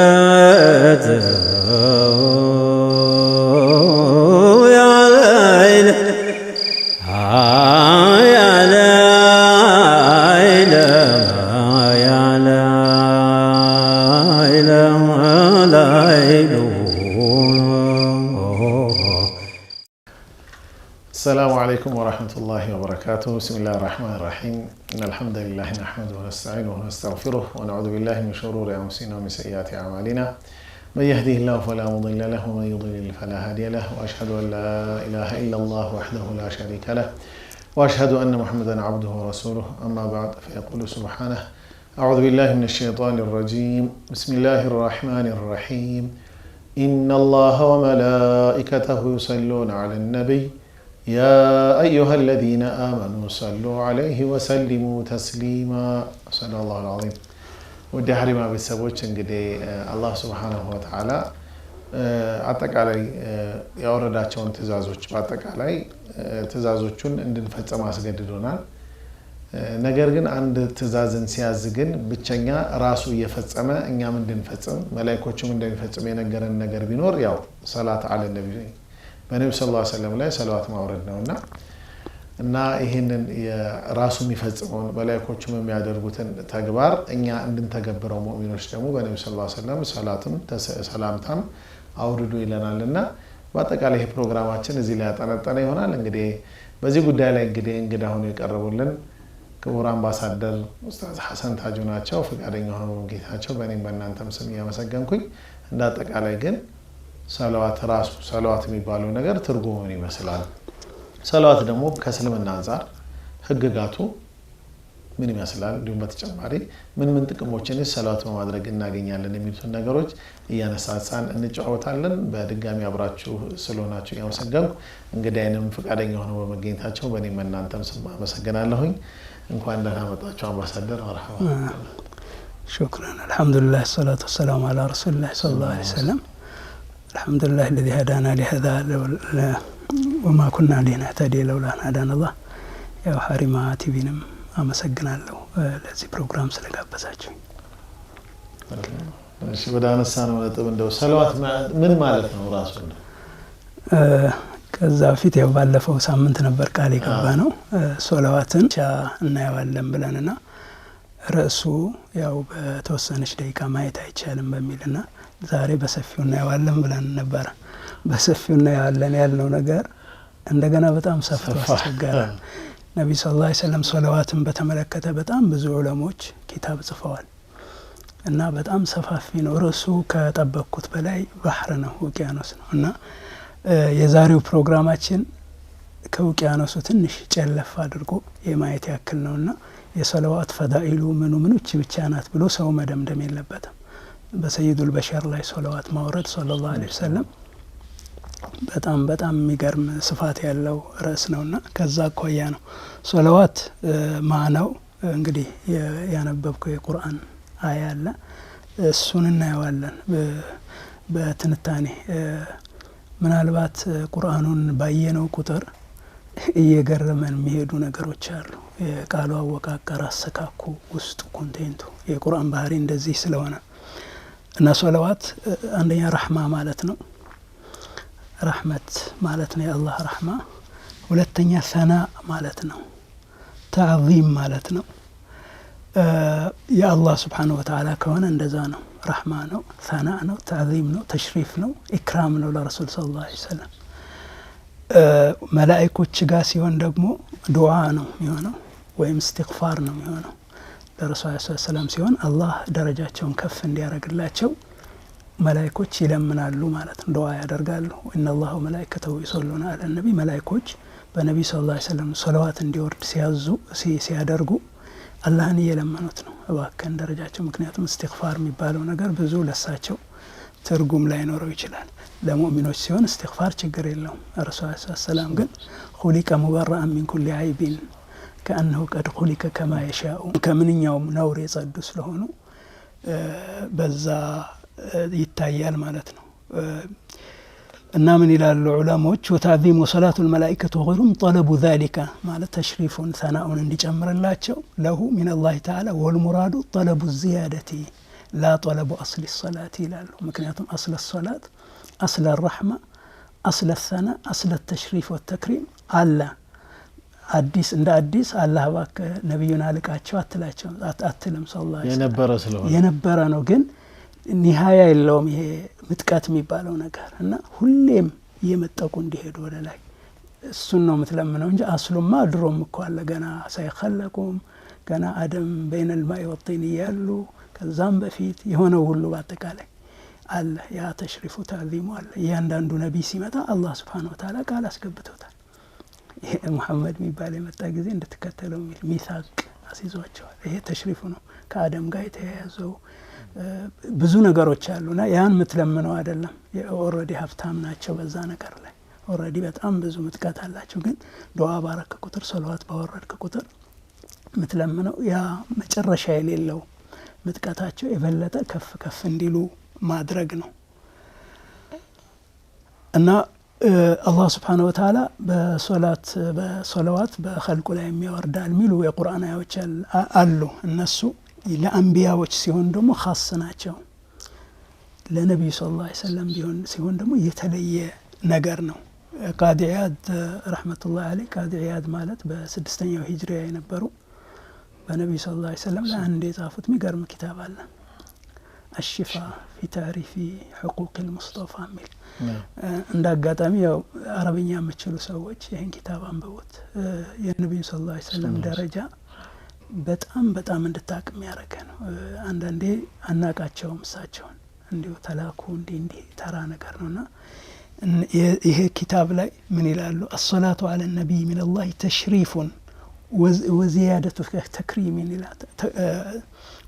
አቤት ያለይል ያለይል ያለይል ላይሉ። السلام عليكم ورحمة الله وبركاته. بسم الله الرحمن الرحيم. إن الحمد لله نحمده ونستعينه ونستغفره ونعوذ بالله من شرور أنفسنا ومن سيئات أعمالنا. من يهده الله فلا مضل له ومن يضلل فلا هادي له، وأشهد أن لا إله إلا الله وحده لا شريك له، وأشهد أن محمدا عبده ورسوله. أما بعد، فيقول سبحانه: أعوذ بالله من الشيطان الرجيم، بسم الله الرحمن الرحيم، إن الله وملائكته يصلون على النبي يا أيها الذين آمنوا صلوا عليه وسلموا تسليما. صدق الله العظيم። ውድ ሀሪማ ቤተሰቦች፣ እንግዲህ አላህ ስብሓነሁ ወተዓላ አጠቃላይ ያወረዳቸውን ትእዛዞች፣ በአጠቃላይ ትእዛዞቹን እንድንፈጽም አስገድዶናል። ነገር ግን አንድ ትእዛዝን ሲያዝ ግን ብቸኛ ራሱ እየፈጸመ እኛም እንድንፈጽም መላኢኮቹም እንደሚፈጽም የነገረን ነገር ቢኖር ያው ሰላት አለ ነቢ፣ በነቢ ስ ሰለም ላይ ሰለዋት ማውረድ ነው። እና ይህንን ራሱ የሚፈጽመውን መላኢኮቹም የሚያደርጉትን ተግባር እኛ እንድንተገብረው ሙእሚኖች ደግሞ በነቢ ስ ሰለም ሰላትም ሰላምታም አውርዱ ይለናል። እና በአጠቃላይ ይህ ፕሮግራማችን እዚህ ላይ ያጠነጠነ ይሆናል። እንግዲህ በዚህ ጉዳይ ላይ እንግዲህ እንግዳ ሆነው የቀረቡልን ክቡር አምባሳደር ኡስታዝ ሐሰን ታጁ ናቸው። ፈቃደኛ ሆነው በመገኘታቸው በእኔም በእናንተም ስም እያመሰገንኩኝ፣ እንደ አጠቃላይ ግን ሰለዋት ራሱ ሰለዋት የሚባለው ነገር ትርጉሙ ምን ይመስላል? ሰለዋት ደግሞ ከእስልምና አንጻር ህግጋቱ ምን ይመስላል? እንዲሁም በተጨማሪ ምን ምን ጥቅሞችን ሰለዋት በማድረግ እናገኛለን የሚሉትን ነገሮች እያነሳሳን እንጨዋወታለን። በድጋሚ አብራችሁ ስለሆናችሁ እያመሰገንኩ፣ እንግዳዬንም ፈቃደኛ ሆነው በመገኘታቸው በእኔም በእናንተም ስም አመሰግናለሁኝ። እንኳን ደህና መጣችሁ አምባሳደር። መርሐባ። شكرا. الحمد لله، الصلاة والسلام على رسول الله صلى الله عليه وسلم. الحمد لله الذي هدانا لهذا وما كنا لنهتدي لولا أن هدانا الله። ያው ሀሪማ ቲቪንም አመሰግናለሁ ለዚህ ፕሮግራም ስለጋበዛችሁ። እሺ፣ ወደ አነሳነው ነጥብ፣ እንደው ሰለዋት ምን ማለት ነው ራሱ? ከዛ በፊት ያው ባለፈው ሳምንት ነበር ቃል የገባነው ሶለዋትን ብቻ እናየዋለን ብለንና ርዕሱ ያው በተወሰነች ደቂቃ ማየት አይቻልም በሚልና ዛሬ በሰፊው እናየዋለን ብለን ነበረ። በሰፊው እናየዋለን ያልነው ነገር እንደገና በጣም ሰፍቶ አስቸገረ። ነቢ ሰለላሁ ዐለይሂ ወሰለም ሶለዋትን በተመለከተ በጣም ብዙ ዑለሞች ኪታብ ጽፈዋል እና በጣም ሰፋፊ ነው። ርዕሱ ከጠበቅኩት በላይ ባህር ነው፣ ውቅያኖስ ነው። እና የዛሬው ፕሮግራማችን ከውቅያኖሱ ትንሽ ጨለፍ አድርጎ የማየት ያክል ነው። እና የሰለዋት ፈዳኢሉ ምኑ ምኑ እቺ ብቻ ናት ብሎ ሰው መደምደም የለበትም። በሰይዱል በሸር ላይ ሶለዋት ማውረድ ሰለላሁ ዐለይሂ ወሰለም በጣም በጣም የሚገርም ስፋት ያለው ርዕስ ነውና ከዛ አኳያ ነው። ሶለዋት ማዕናው እንግዲህ ያነበብከው የቁርአን አያ አለ፣ እሱን እናየዋለን በትንታኔ። ምናልባት ቁርአኑን ባየነው ቁጥር እየገረመን የሚሄዱ ነገሮች አሉ። የቃሉ አወቃቀር፣ አሰካኩ፣ ውስጡ content ኡ የቁርአን ባህሪ እንደዚህ ስለሆነ። እና ሶለዋት አንደኛ ረሕማ ማለት ነው፣ ረሕመት ማለት ነው፣ የአላህ ረሕማ። ሁለተኛ ሰና ማለት ነው፣ ተዕዚም ማለት ነው። የአላህ ስብሓነሁ ወተዓላ ከሆነ እንደዛ ነው። ረሕማ ነው፣ ሰና ነው፣ ተዕዚም ነው፣ ተሽሪፍ ነው፣ ኢክራም ነው ለረሱል ሰለላሁ ዐለይሂ ወሰለም። መላኢኮች ጋር ሲሆን ደግሞ ዱዓ ነው የሚሆነው ወይም እስትግፋር ነው የሚሆነው። ለረሱል ዐለይሂ ሰላም ሲሆን አላህ ደረጃቸውን ከፍ እንዲያደርግላቸው መላኢኮች ይለምናሉ ማለት ነው፣ ዱዓ ያደርጋሉ። إن الله وملائكته يصلون على النبي። መላኢኮች በነቢዩ ሰለላሁ ዐለይሂ ወሰለም ሰለዋት እንዲወርድ ሲያዙ ሲያደርጉ አላህን እየለመኑት ነው፣ እባክህን ደረጃቸው። ምክንያቱም እስትግፋር የሚባለው ነገር ብዙ ለሳቸው ትርጉም ላይኖረው ይችላል። ለሙእሚኖች ሲሆን እስትግፋር ችግር የለውም። ረሱል ዐለይሂ ሰላም ግን خلق مبرأ من كل عيب كأنه قد خلق كما يشاء፣ ከምንኛውም ነውር የጸዱ ስለሆኑ በዛ ይታያል ማለት ነው። እና ምን ይላሉ ዑለሞች? وتعظيم صلاة الملائكة وغيرهم طلب ذلك ማለት ተሽሪፉን ሰናኡን እንዲጨምርላቸው له من الله تعالى والمراد طلب الزيادة لا طلب أصل الصلاة ይላሉ። ምክንያቱም أصل الصلاة፣ أصل الرحمة፣ أصل الثناء፣ أصل التشريف والتكريم አለ። አዲስ እንደ አዲስ አላህ እባክህ ነቢዩን አልቃቸው አትላቸው አትልም። صلى الله የነበረ ስለሆነ የነበረ ነው፣ ግን نهاية የለውም ይሄ ምጥቀት የሚባለው ነገር እና ሁሌም እየመጠቁ እንዲሄዱ ወደ ላይ እሱን ነው የምትለምነው እንጂ አስሉማ ድሮም እኮ አለ። ገና ሳይኸለቁም ገና አደም بين الماء والطين እያሉ ከዛም በፊት የሆነው ሁሉ በአጠቃላይ አለ። ያ ተሽሪፉ ታዚሙ አለ። እያንዳንዱ ነቢይ ሲመጣ አላህ سبحانه وتعالى ቃል አስገብቶታል። ይሄ ሙሐመድ የሚባል የመጣ ጊዜ እንድትከተለው የሚል ميثاق አስይዟቸዋል። ይሄ ተሽሪፉ ነው። ከአደም ጋር የተያያዘው ብዙ ነገሮች አሉና ያን የምትለምነው አይደለም። Already ሀብታም ናቸው በዛ ነገር ላይ already በጣም ብዙ ምጥቀት አላቸው። ግን ዱዓ ባረክ ቁጥር፣ ሰለዋት ባወረድክ ቁጥር የምትለምነው ያ መጨረሻ የሌለው ምጥቀታቸው የበለጠ ከፍ ከፍ እንዲሉ ማድረግ ነው እና አላህ سبحانه وتعالى በሶላት በሶለዋት በኸልቁ ላይ የሚያወርዳል የሚሉ የቁርአን አያዎች አሉ። እነሱ ለአንቢያዎች ሲሆን ደግሞ خاص ናቸው። ለነቢዩ صلى الله عليه وسلم ቢሆን ሲሆን ደግሞ የተለየ ነገር ነው። ቃዲ ዒያድ رحمة الله عليه፣ ቃዲ ዒያድ ማለት በስድስተኛው ሂጅሪያ የነበሩ በነቢዩ صلى الله عليه وسلم ለአንድ የጻፉት የሚገርም ኪታብ አለ፣ الشفاء في تعريف حقوق المصطفى የሚል። እንደ አጋጣሚ ያው አረብኛ የምችሉ ሰዎች ይህን ኪታብ አንብቡት። የነቢዩ صلى الله عليه وسلم ደረጃ በጣም በጣም እንድታቅ የሚያደርገ ነው። አንዳንዴ አናቃቸውም እሳቸውን እንዲሁ ተላኩ እንዲህ እንዲህ ተራ ነገር ነው እና ይሄ ኪታብ ላይ ምን ይላሉ? الصلاة على النبي من الله تشريف وزيادة تكريم ይላል።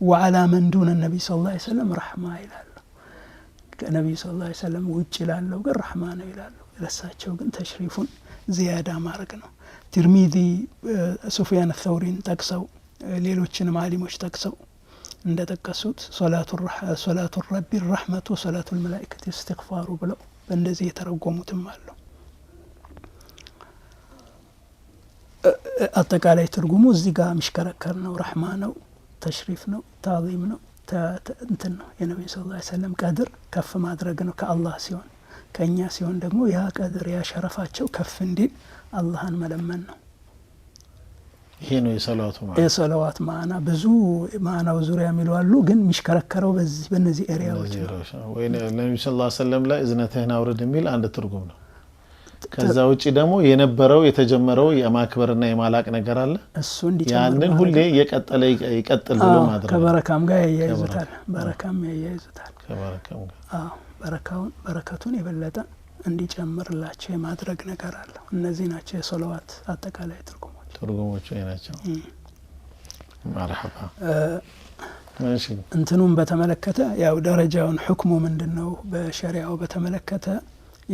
وعلى من دون النبي صلى الله عليه وسلم رحمة ይላሉ። ከነቢዩ صلى الله عليه وسلم ውጭ ላለው ግን ረሕማ ነው ይላሉ። ለሳቸው ግን ተሽሪፉን ዚያዳ ማድረግ ነው። ትርሚዚ ሱፍያን ተውሪን ጠቅሰው ሌሎችንም አሊሞች ጠቅሰው እንደጠቀሱት صلاة الرب رحمة وصلاة الملائكة استغفار ብለው በእንደዚህ የተረጎሙትም አሉ። አጠቃላይ ትርጉሙ እዚህ ጋር የሚሽከረከር ነው። ረሕማ ነው፣ ተሽሪፍ ነው፣ ታዚም ነው፣ እንትን ነው። የነቢዩ صلى الله عليه وسلم ቀድር ከፍ ማድረግ ነው ከአላህ ሲሆን፣ ከእኛ ሲሆን ደግሞ ያ ቀድር ያ ሸረፋቸው ከፍ እንዲል አላህን መለመን ነው። ይሄ ነው የሰለዋቱ ማለት። የሰለዋት ማዕና ብዙ ማዕናው ዙሪያ የሚሉ አሉ፣ ግን የሚሽከረከረው በዚህ በእነዚህ area ዎች ነው። ወይ ነቢዩ صلى الله عليه وسلم ላይ እዝነትህን አውርድ የሚል አንድ ትርጉም ነው። ከዛ ውጭ ደግሞ የነበረው የተጀመረው የማክበርና የማላቅ ነገር አለ። እሱ እንዲጨምር ያንን ሁሌ እየቀጠለ ይቀጥል ብሎ ማድረግ ነው። ከበረካም ጋር ያያይዙታል። በረካም ያያይዙታል። ከበረካም ጋር አዎ፣ በረካውን በረከቱን የበለጠ እንዲጨምርላቸው የማድረግ ነገር አለው። እነዚህ ናቸው የሰለዋት አጠቃላይ ትርጉሞች። ትርጉሞቹ ይሄ ናቸው። መርሐባ። እሺ፣ እንትኑን በተመለከተ ያው ደረጃውን ሕክሙ ምንድን ነው በሸሪያው በተመለከተ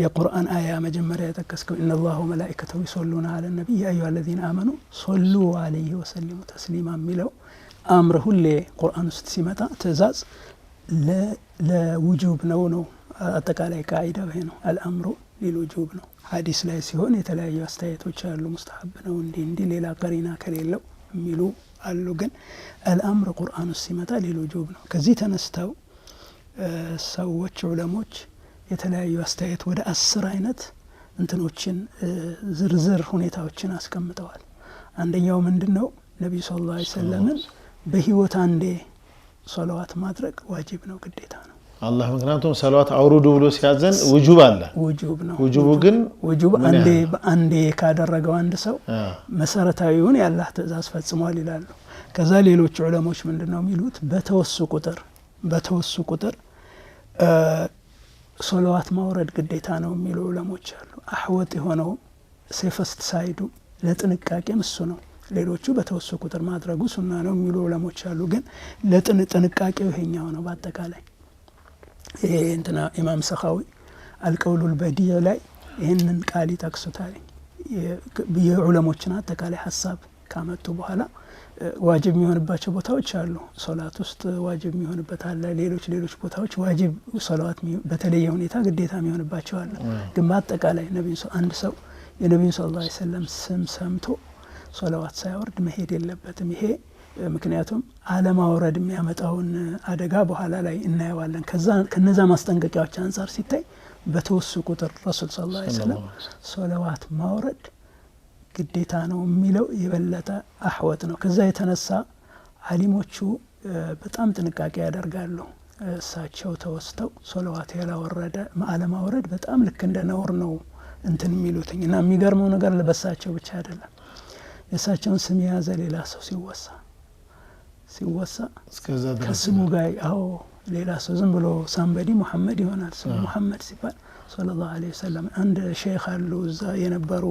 የቁርአን አያ መጀመሪያ የጠቀስከው إن الله وملائكته يصلون على النبي يا أيها الذين آمنوا صلوا عليه وسلموا تسليما የሚለው أمر ሁሌ ቁርአን ውስጥ ሲመጣ ትእዛዝ ለውጁብ ነው። አጠቃላይ ቃዒዳው ይሄ ነው። الأمر للوجوب ነው። ሀዲስ ላይ ሲሆን የተለያዩ አስተያየቶች አሉ። ሙስተሐብ ነው እንዲህ እንዲህ ሌላ ቀሪና ከሌለው የሚሉ አሉ። ግን الأمر ቁርአን ውስጥ ሲመጣ للوجوب ነው። ከዚህ ተነስተው ሰዎች ዑለሞች የተለያዩ አስተያየት ወደ 10 አይነት እንትኖችን ዝርዝር ሁኔታዎችን አስቀምጠዋል። አንደኛው ምንድን ነው? ነቢዩ صلى الله عليه وسلم ን በህይወት አንዴ ሶለዋት ማድረግ ዋጅብ ነው፣ ግዴታ ነው። አላህ ምክንያቱም ሰለዋት አውርዱ ብሎ ሲያዘን ውጁብ አለ። ውጁብ ነው። ውጁቡ ግን ውጁብ ምን አንዴ ያህል? በአንዴ ካደረገው አንድ ሰው መሰረታዊውን የአላህ ትእዛዝ ፈጽሟል ይላሉ። ከዛ ሌሎች ዑለሞች ምንድን ነው የሚሉት? በተወሱ ቁጥር ሶለዋት ማውረድ ግዴታ ነው የሚሉ ዑለሞች አሉ። أحوط የሆነው safest side ኡ ለጥንቃቄም እሱ ነው። ሌሎቹ በተወሱ ቁጥር ማድረጉ ሱና ነው የሚሉ ዑለሞች አሉ። ግን ለጥንቃቄው ይሄኛው ነው። በአጠቃላይ ይሄ እንትና ኢማም ሰኻዊ القول البديع ላይ ይህንን ቃል ይጠቅሱታል። የዑለሞችን አጠቃላይ ሀሳብ ካመጡ በኋላ ዋጅብ የሚሆንባቸው ቦታዎች አሉ። ሶላት ውስጥ ዋጅብ የሚሆንበት አለ። ሌሎች ሌሎች ቦታዎች ዋጅብ ሶላዋት በተለየ ሁኔታ ግዴታ የሚሆንባቸው አለ። ግን በአጠቃላይ ነብዩ አንድ ሰው የነብዩ صلى الله عليه وسلم ስም ሰምቶ ሶላዋት ሳያወርድ መሄድ የለበትም። ይሄ ምክንያቱም አለማውረድ የሚያመጣውን አደጋ በኋላ ላይ እናየዋለን። ከዛ ከነዛ ማስጠንቀቂያዎች አንጻር ሲታይ በተወሱ ቁጥር ረሱል صلى الله عليه وسلم ሶላዋት ማውረድ ግዴታ ነው የሚለው የበለጠ أحوط ነው። ከዛ የተነሳ አሊሞቹ በጣም ጥንቃቄ ያደርጋሉ። እሳቸው ተወስተው ሶላዋት ያላወረደ አለማውረድ በጣም ልክ እንደ ነውር ነው እንትን የሚሉትኝ እና የሚገርመው ነገር በሳቸው ብቻ አይደለም፣ የእሳቸውን ስም የያዘ ሌላ ሰው ሲወሳ እስከዛ ድረስ ከስሙ ጋር አዎ ሌላ ሰው ዝም ብሎ somebody ሙሐመድ ይሆናል። ስሙ ሙሐመድ ሲባል صلى الله عليه وسلم። አንድ ሼክ አሉ እዛ የነበሩ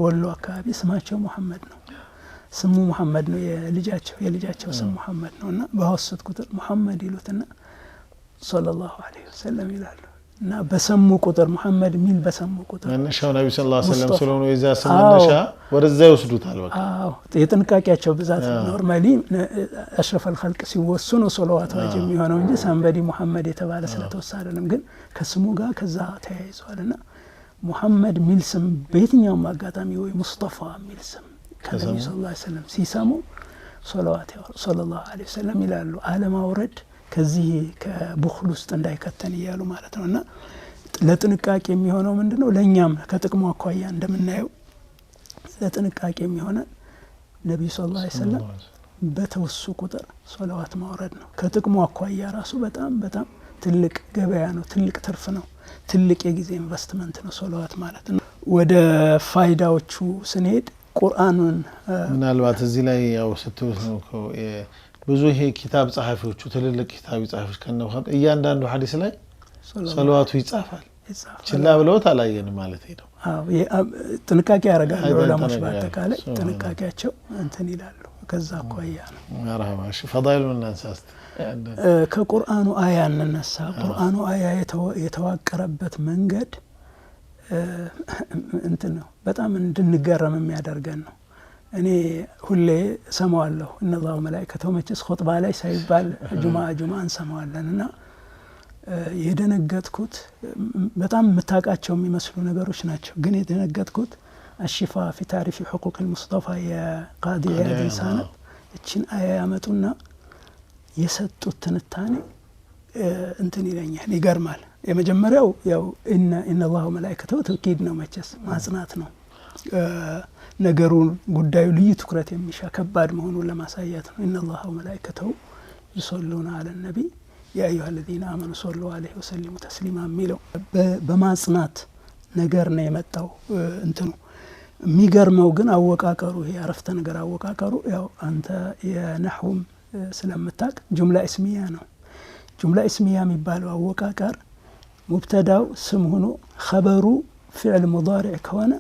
ወሎ አካባቢ ስማቸው ሙሐመድ ነው። ስሙ ሙሐመድ ነው፣ የልጃቸው ስም ሙሐመድ ነው። እና ባወሱት ቁጥር ሙሐመድ ይሉትና صلى الله عليه وسلم ይላሉ። እና በሰሙ ቁጥር ሙሐመድ ሚል በሰሙ ቁጥር መነሻው ነቢ صلى الله عليه وسلم ሙስጠፋ። ስለሆኑ የዛ ስም አዎ። መነሻ ወደዛ ይወስዱታል። በቃ አዎ የጥንቃቄያቸው ብዛት normally أشرف الخلق ሲወሱ ነው ሶለዋት ዋጅብ የሚሆነው እንጂ somebody ሙሐመድ የተባለ ስለተወሳ አይደለም። ግን ከስሙ ጋር ከዛ ተያይዟል። እና ሙሐመድ ሚል ስም በየትኛውም አጋጣሚ ወይ ሙስጠፋ ሚል ስም ከነቢዩ صلى الله عليه وسلم ሲሰሙ ሶለዋት صلى الله عليه وسلم ይላሉ። አለማውረድ ከዚህ ከ بخل ውስጥ እንዳይከተን እያሉ ማለት ነው። እና ለጥንቃቄ የሚሆነው ምንድነው? ለእኛም ከጥቅሙ አኳያ እንደምናየው ለጥንቃቄ የሚሆነ ነቢዩ صلى الله عليه وسلم በተወሱ ቁጥር ሶለዋት ማውረድ ነው። ከጥቅሙ አኳያ ራሱ በጣም በጣም ትልቅ ገበያ ነው፣ ትልቅ ትርፍ ነው፣ ትልቅ የጊዜ ኢንቨስትመንት ነው ሶለዋት ማለት ነው። ወደ ፋይዳዎቹ ስንሄድ ቁርአኑን ምናልባት እዚህ ላይ ያው ስትሉት ነው እኮ ብዙ ይሄ ኪታብ ጸሐፊዎቹ ትልልቅ ኪታብ ጸሐፊዎች ከነ እያንዳንዱ ሐዲስ ላይ ሰለዋቱ ይጻፋል። ይጻፋል። ችላ ብለውት አላየንም ማለት ነው። አዎ፣ ጥንቃቄ ያደርጋሉ አይደል? ዑለሞች ጥንቃቄ በአጠቃላይ ያደርጋሉ። ጥንቃቄያቸው እንትን ይላሉ። ከዛ አኳያ ነው። መርሐባ። እሺ ፈዳኢሉን እናንሳ እስቲ። ከቁርአኑ አያ እንነሳ። ቁርአኑ አያ የተዋቀረበት መንገድ እንትን ነው፣ በጣም እንድንገረም የሚያደርገን ነው። እኔ ሁሌ እሰማዋለሁ إن الله وملائكته መቼስ ኹጥባ ላይ ሳይባል ጁማ ጁማ እንሰማዋለን። እና የደነገጥኩት በጣም የምታውቃቸው የሚመስሉ ነገሮች ናቸው። ግን የደነገጥኩት الشفاء في تعريف حقوق المصطفى የቃዲ ዒያድን ሳነብ እችን አያ ያመጡና የሰጡት ትንታኔ እንትን ይለኛል፣ ይገርማል። የመጀመሪያው ያው إن الله وملائكته توكيد ነው፣ መቼስ ማጽናት ነው። ነገሩ ጉዳዩ ልዩ ትኩረት የሚሻ ከባድ መሆኑን ለማሳየት ነው። إن الله وملائكته يصلون على النبي يا أيها الذين آمنوا صلوا عليه وسلموا تسليما የሚለው በማጽናት ነገር ነው የመጣው እንትኑ። የሚገርመው ግን አወቃቀሩ፣ ይሄ አረፍተ ነገር አወቃቀሩ ያው አንተ የነህውም ስለምታቅ جملة اسمية ነው። جملة اسمية የሚባለው አወቃቀር ሙብተዳው ስም ሆኖ ኸበሩ فعل مضارع ከሆነ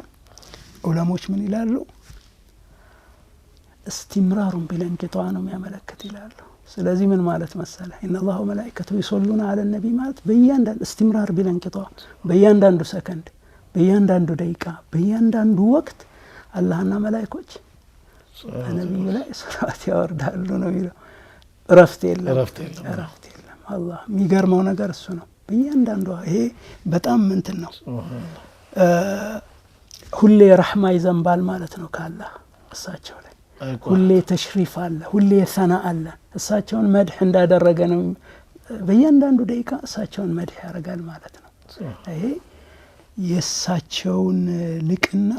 ዑለሞች ምን ይላሉ? استمرار بلا انقطاع ነው የሚያመለክት ይላሉ። ስለዚህ ምን ማለት መሰለ إن الله وملائكته يصلون على النبي ማለት በእያንዳንዱ استمرار بلا انقطاع፣ በእያንዳንዱ ሰከንድ፣ በእያንዳንዱ ደቂቃ፣ በእያንዳንዱ ወቅት አላህና መላኢኮች በነቢዩ ላይ ሰለዋት ያወርዳሉ ነው የሚለው። እረፍት የለም፣ እረፍት የለም። እረፍት የለም። አላህ የሚገርመው ነገር እሱ ነው። በእያንዳንዷ ይሄ በጣም እንትን ነው። ሁሌ ረሕማ ይዘንባል ማለት ነው ካላህ እሳቸው ላይ ሁሌ تشريف አለ፣ ሁሌ ሰና አለ። እሳቸውን መድሕ እንዳደረገ ነው። በእያንዳንዱ ደቂቃ እሳቸውን መድሕ ያደርጋል ማለት ነው። ይሄ የእሳቸውን ልቅና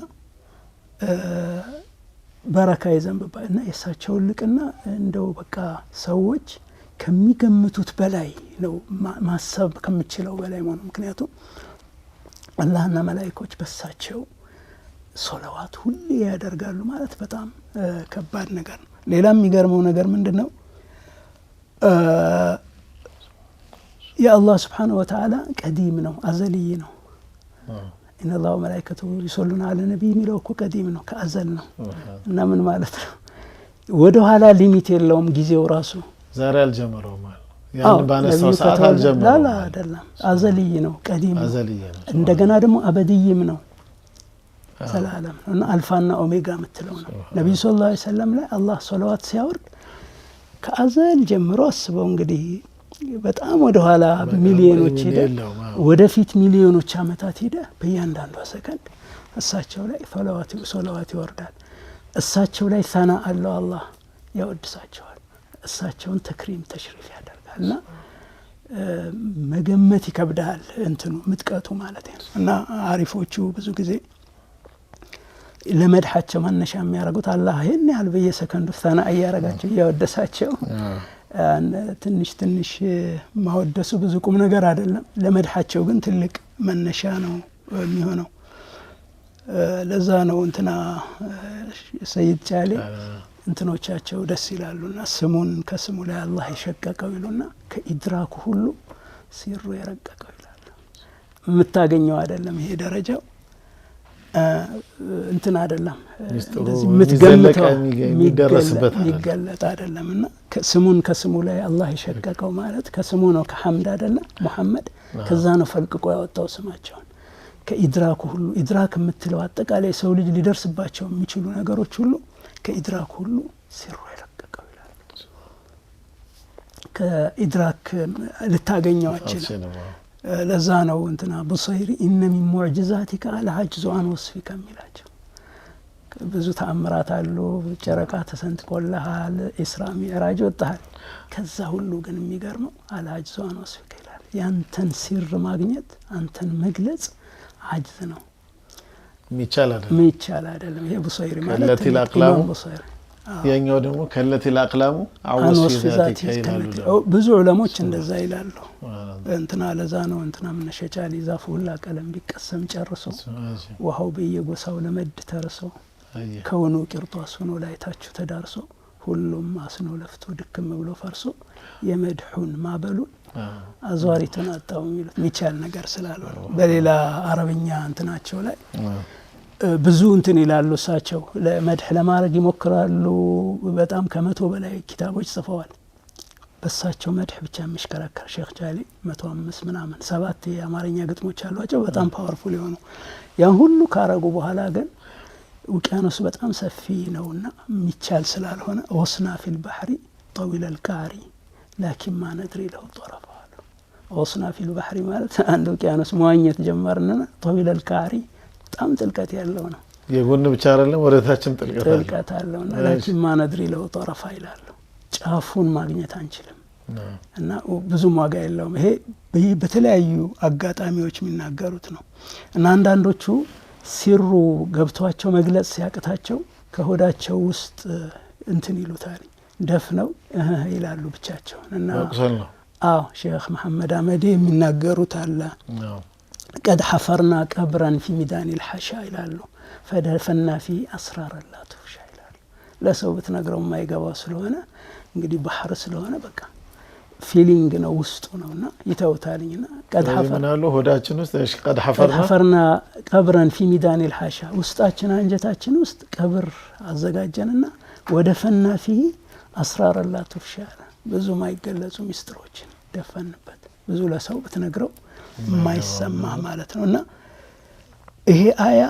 በረካ ይዘንብባል እና የእሳቸውን ልቅና እንደው በቃ ሰዎች ከሚገምቱት በላይ ነው፣ ማሰብ ከምችለው በላይ መሆኑ። ምክንያቱም አላህና መላኢኮች በሳቸው ሶለዋት ሁሌ ያደርጋሉ ማለት በጣም ከባድ ነገር ነው። ሌላ የሚገርመው ነገር ምንድን ነው? የአላህ سبحانه وتعالى قديم ነው፣ أزلي ነው። إن الله وملائكته يصلون على النبي የሚለው እኮ قديم ነው፣ ከአዘል ነው። እና ምን ማለት ነው? ወደ ኋላ limit የለውም ጊዜው ራሱ። ዛሬ አልጀመረውም ማለት ነው። ያን ባነሳው ሰዓት አልጀመረውም። لا لا አይደለም፣ أزلي ነው፣ قديم ነው። أزلي ነው። እንደገና ደግሞ أبدي ም ነው። ዘላለም ነው እና አልፋና ኦሜጋ የምትለው ነው። ነቢዩ صلى الله عليه وسلم ላይ አላህ ሶለዋት ሲያወርድ ከአዘል ጀምሮ አስበው እንግዲህ በጣም ወደ ኋላ ሚሊዮኖች ሄደ፣ ወደፊት ሚሊዮኖች አመታት ሄደ። በእያንዳንዷ ሰከንድ እሳቸው ላይ ሶለዋት ይወርዳል። እሳቸው ላይ ሰና አለው፣ አላህ ያወድሳቸዋል። እሳቸውን تكريم تشريف ያደርጋል እና መገመት ይከብዳል እንትኑ ምጥቀቱ ማለት ነው። እና አሪፎቹ ብዙ ጊዜ ለመድሓቸው መነሻ የሚያደርጉት አላህ ይህን ያህል በየሰከንዱ ሰና እያረጋቸው እያወደሳቸው ትንሽ ትንሽ ማወደሱ ብዙ ቁም ነገር አይደለም። ለመድሓቸው ግን ትልቅ መነሻ ነው የሚሆነው። ለዛ ነው እንትና ሰይድ ጫሌ እንትኖቻቸው ደስ ይላሉና ስሙን ከስሙ ላይ አላህ የሸቀቀው ይሉና ከኢድራኩ ሁሉ ሲሩ የረቀቀው ይላሉ። የምታገኘው አይደለም ይሄ ደረጃው እንትን አይደለም፣ የምትገምተው የሚገለጥ አይደለም። እና ስሙን ከስሙ ላይ አላህ የሸቀቀው ማለት ከስሙ ነው፣ ከሐምድ አይደለም ሙሐመድ፣ ከዛ ነው ፈልቅቆ ያወጣው ስማቸውን። ከኢድራኩ ሁሉ ኢድራክ የምትለው አጠቃላይ ሰው ልጅ ሊደርስባቸው የሚችሉ ነገሮች ሁሉ ከኢድራክ ሁሉ ሲሩ የረቀቀው ይላል። ከኢድራክ ልታገኘው አችልም። ለዛ ነው እንትና ቡሰይሪ إن من معجزاتك العجز عن وصفك የሚላቸው። ብዙ ተአምራት አሉ። ጨረቃ ተሰንጥቆልሃል፣ ኢስራ ሚዕራጅ ወጥሃል። ከዛ ሁሉ ግን የሚገርመው العجز عن وصفك ይላል። ያንተን ሲር ማግኘት አንተን መግለጽ عجز ነው፣ የሚቻል አይደለም። ይሄ ቡሰይሪ ማለት ኢማም ቡሰይሪ ያኛው ደግሞ كلت الأقلام عن وصف ذاتك ይላሉ። ብዙ ዑለሞች እንደዛ ይላሉ። እንትና ለዛ ነው እንትና ምነሸጫሊ ዛፉ ሁላ ቀለም ቢቀሰም ጨርሶ ውሃው በየጎሳው ለመድ ተርሶ ከውኑ ቂርጧስ ሆኖ ላይታችሁ ተዳርሶ ሁሉም አስኖ ለፍቶ ድክም ብሎ ፈርሶ የመድሑን ማበሉን አዟሪቱን አጣው የሚሉት የሚቻል ነገር ስላልሆነ በሌላ አረብኛ እንትናቸው ላይ ብዙ እንትን ይላሉ። እሳቸው ለመድሕ ለማድረግ ይሞክራሉ። በጣም ከ100 በላይ ኪታቦች ጽፈዋል። በእሳቸው መድሕ ብቻ የሚሽከረከር ሼክ ጃሊ 105 ምናምን 7 የአማርኛ ግጥሞች አሏቸው። በጣም powerful የሆኑ ያን ሁሉ ካረጉ በኋላ ግን ውቅያኖሱ በጣም ሰፊ ነውና የሚቻል ስላልሆነ غصنا في البحر طويل القعر لكن ما ندري له طرفا አሉ። غصنا في البحر ማለት አንድ ውቅያኖስ መዋኘት ጀመርንና طويل القعر በጣም ጥልቀት ያለው ነው። የጎን ብቻ አይደለም ወደታችም ጥልቀት አለውና لكن ما ندري له طرفا ይላሉ። ጫፉን ማግኘት አንችልም እና ብዙም ዋጋ የለውም። ይሄ በተለያዩ አጋጣሚዎች የሚናገሩት ነው እና አንዳንዶቹ ሲሩ ገብቷቸው መግለጽ ሲያቅታቸው ከሆዳቸው ውስጥ እንትን ይሉታል ደፍነው ይላሉ ብቻቸውን እና አዎ ሼክ መሐመድ አመዴ የሚናገሩት አለ። قد حفرنا قبرا في ميدان الحشا ይላሉ። فدفنا فيه أسرارا لا تفشى ይላሉ። ለሰው ብትነግረው የማይገባው ስለሆነ እንግዲህ ባህር ስለሆነ በቃ feeling ነው ውስጡ ነውና ይተውታልኝና قد ሆዳችን ውስጥ قد حفرنا قبرا في ميدان الحشا ውስጣችን አንጀታችን ውስጥ ቀብር አዘጋጀንና ودفنا فيه أسرارا لا تفشى አለ። ብዙ ማይገለጹ ሚስጥሮችን ደፈንበት። ብዙ ለሰው ብትነግረው የማይሰማ ማለት ነው እና ይሄ አያ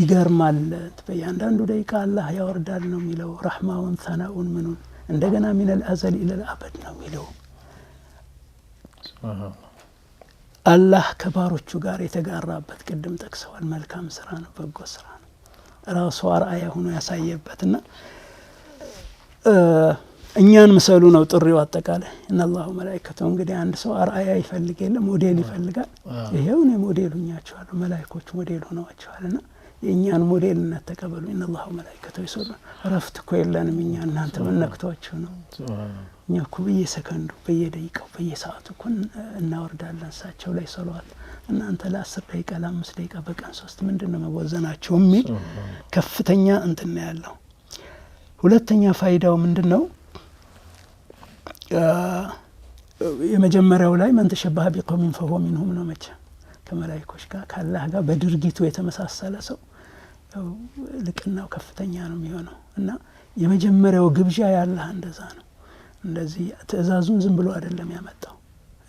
ይገርማል። በእያንዳንዱ ደቂቃ አላህ ያወርዳል ነው የሚለው ረሕማውን ሰናኡን ምኑን እንደገና من الأزل إلى الأبد ነው የሚለው። አላህ ከባሮቹ ጋር የተጋራበት ቅድም ጠቅሰዋል። መልካም ስራ ነው፣ በጎ ስራ ነው። ራሱ አርአያ ሆኖ ያሳየበትና እኛን ምሰሉ ነው ጥሪው አጠቃላይ። إن الله وملائكته እንግዲህ አንድ ሰው አርአያ ይፈልግ የለ ሞዴል ይፈልጋል። ይሄው እኔ ሞዴል ሁኛቸዋለሁ፣ መላይኮች ሞዴል ሆነዋቸዋል። እና የእኛን ሞዴልነት ተቀበሉ። إن الله وملائكته يصلون። እረፍት እኮ የለንም እኛ፣ እናንተ ምን ነክቷችሁ ነው? እኛ እኮ በየሰከንዱ በየደቂቃው በየሰዓቱ እኮ እናወርዳለን እሳቸው ላይ ሰለዋት። እናንተ ለ10 ደቂቃ ለ5 ደቂቃ በቀን 3 ምንድን ነው መወዘናቸው የሚል ከፍተኛ እንትን ነው ያለው። ሁለተኛ ፋይዳው ምንድን ነው? የመጀመሪያው ላይ من تشبه بقوم فهو منهم ነው። መቼ ከመላይኮች ጋር ከአላህ ጋር በድርጊቱ የተመሳሰለ ሰው ልቅናው ከፍተኛ ነው የሚሆነው እና የመጀመሪያው ግብዣ ያላህ እንደዛ ነው። እንደዚህ ትእዛዙን ዝም ብሎ አይደለም ያመጣው።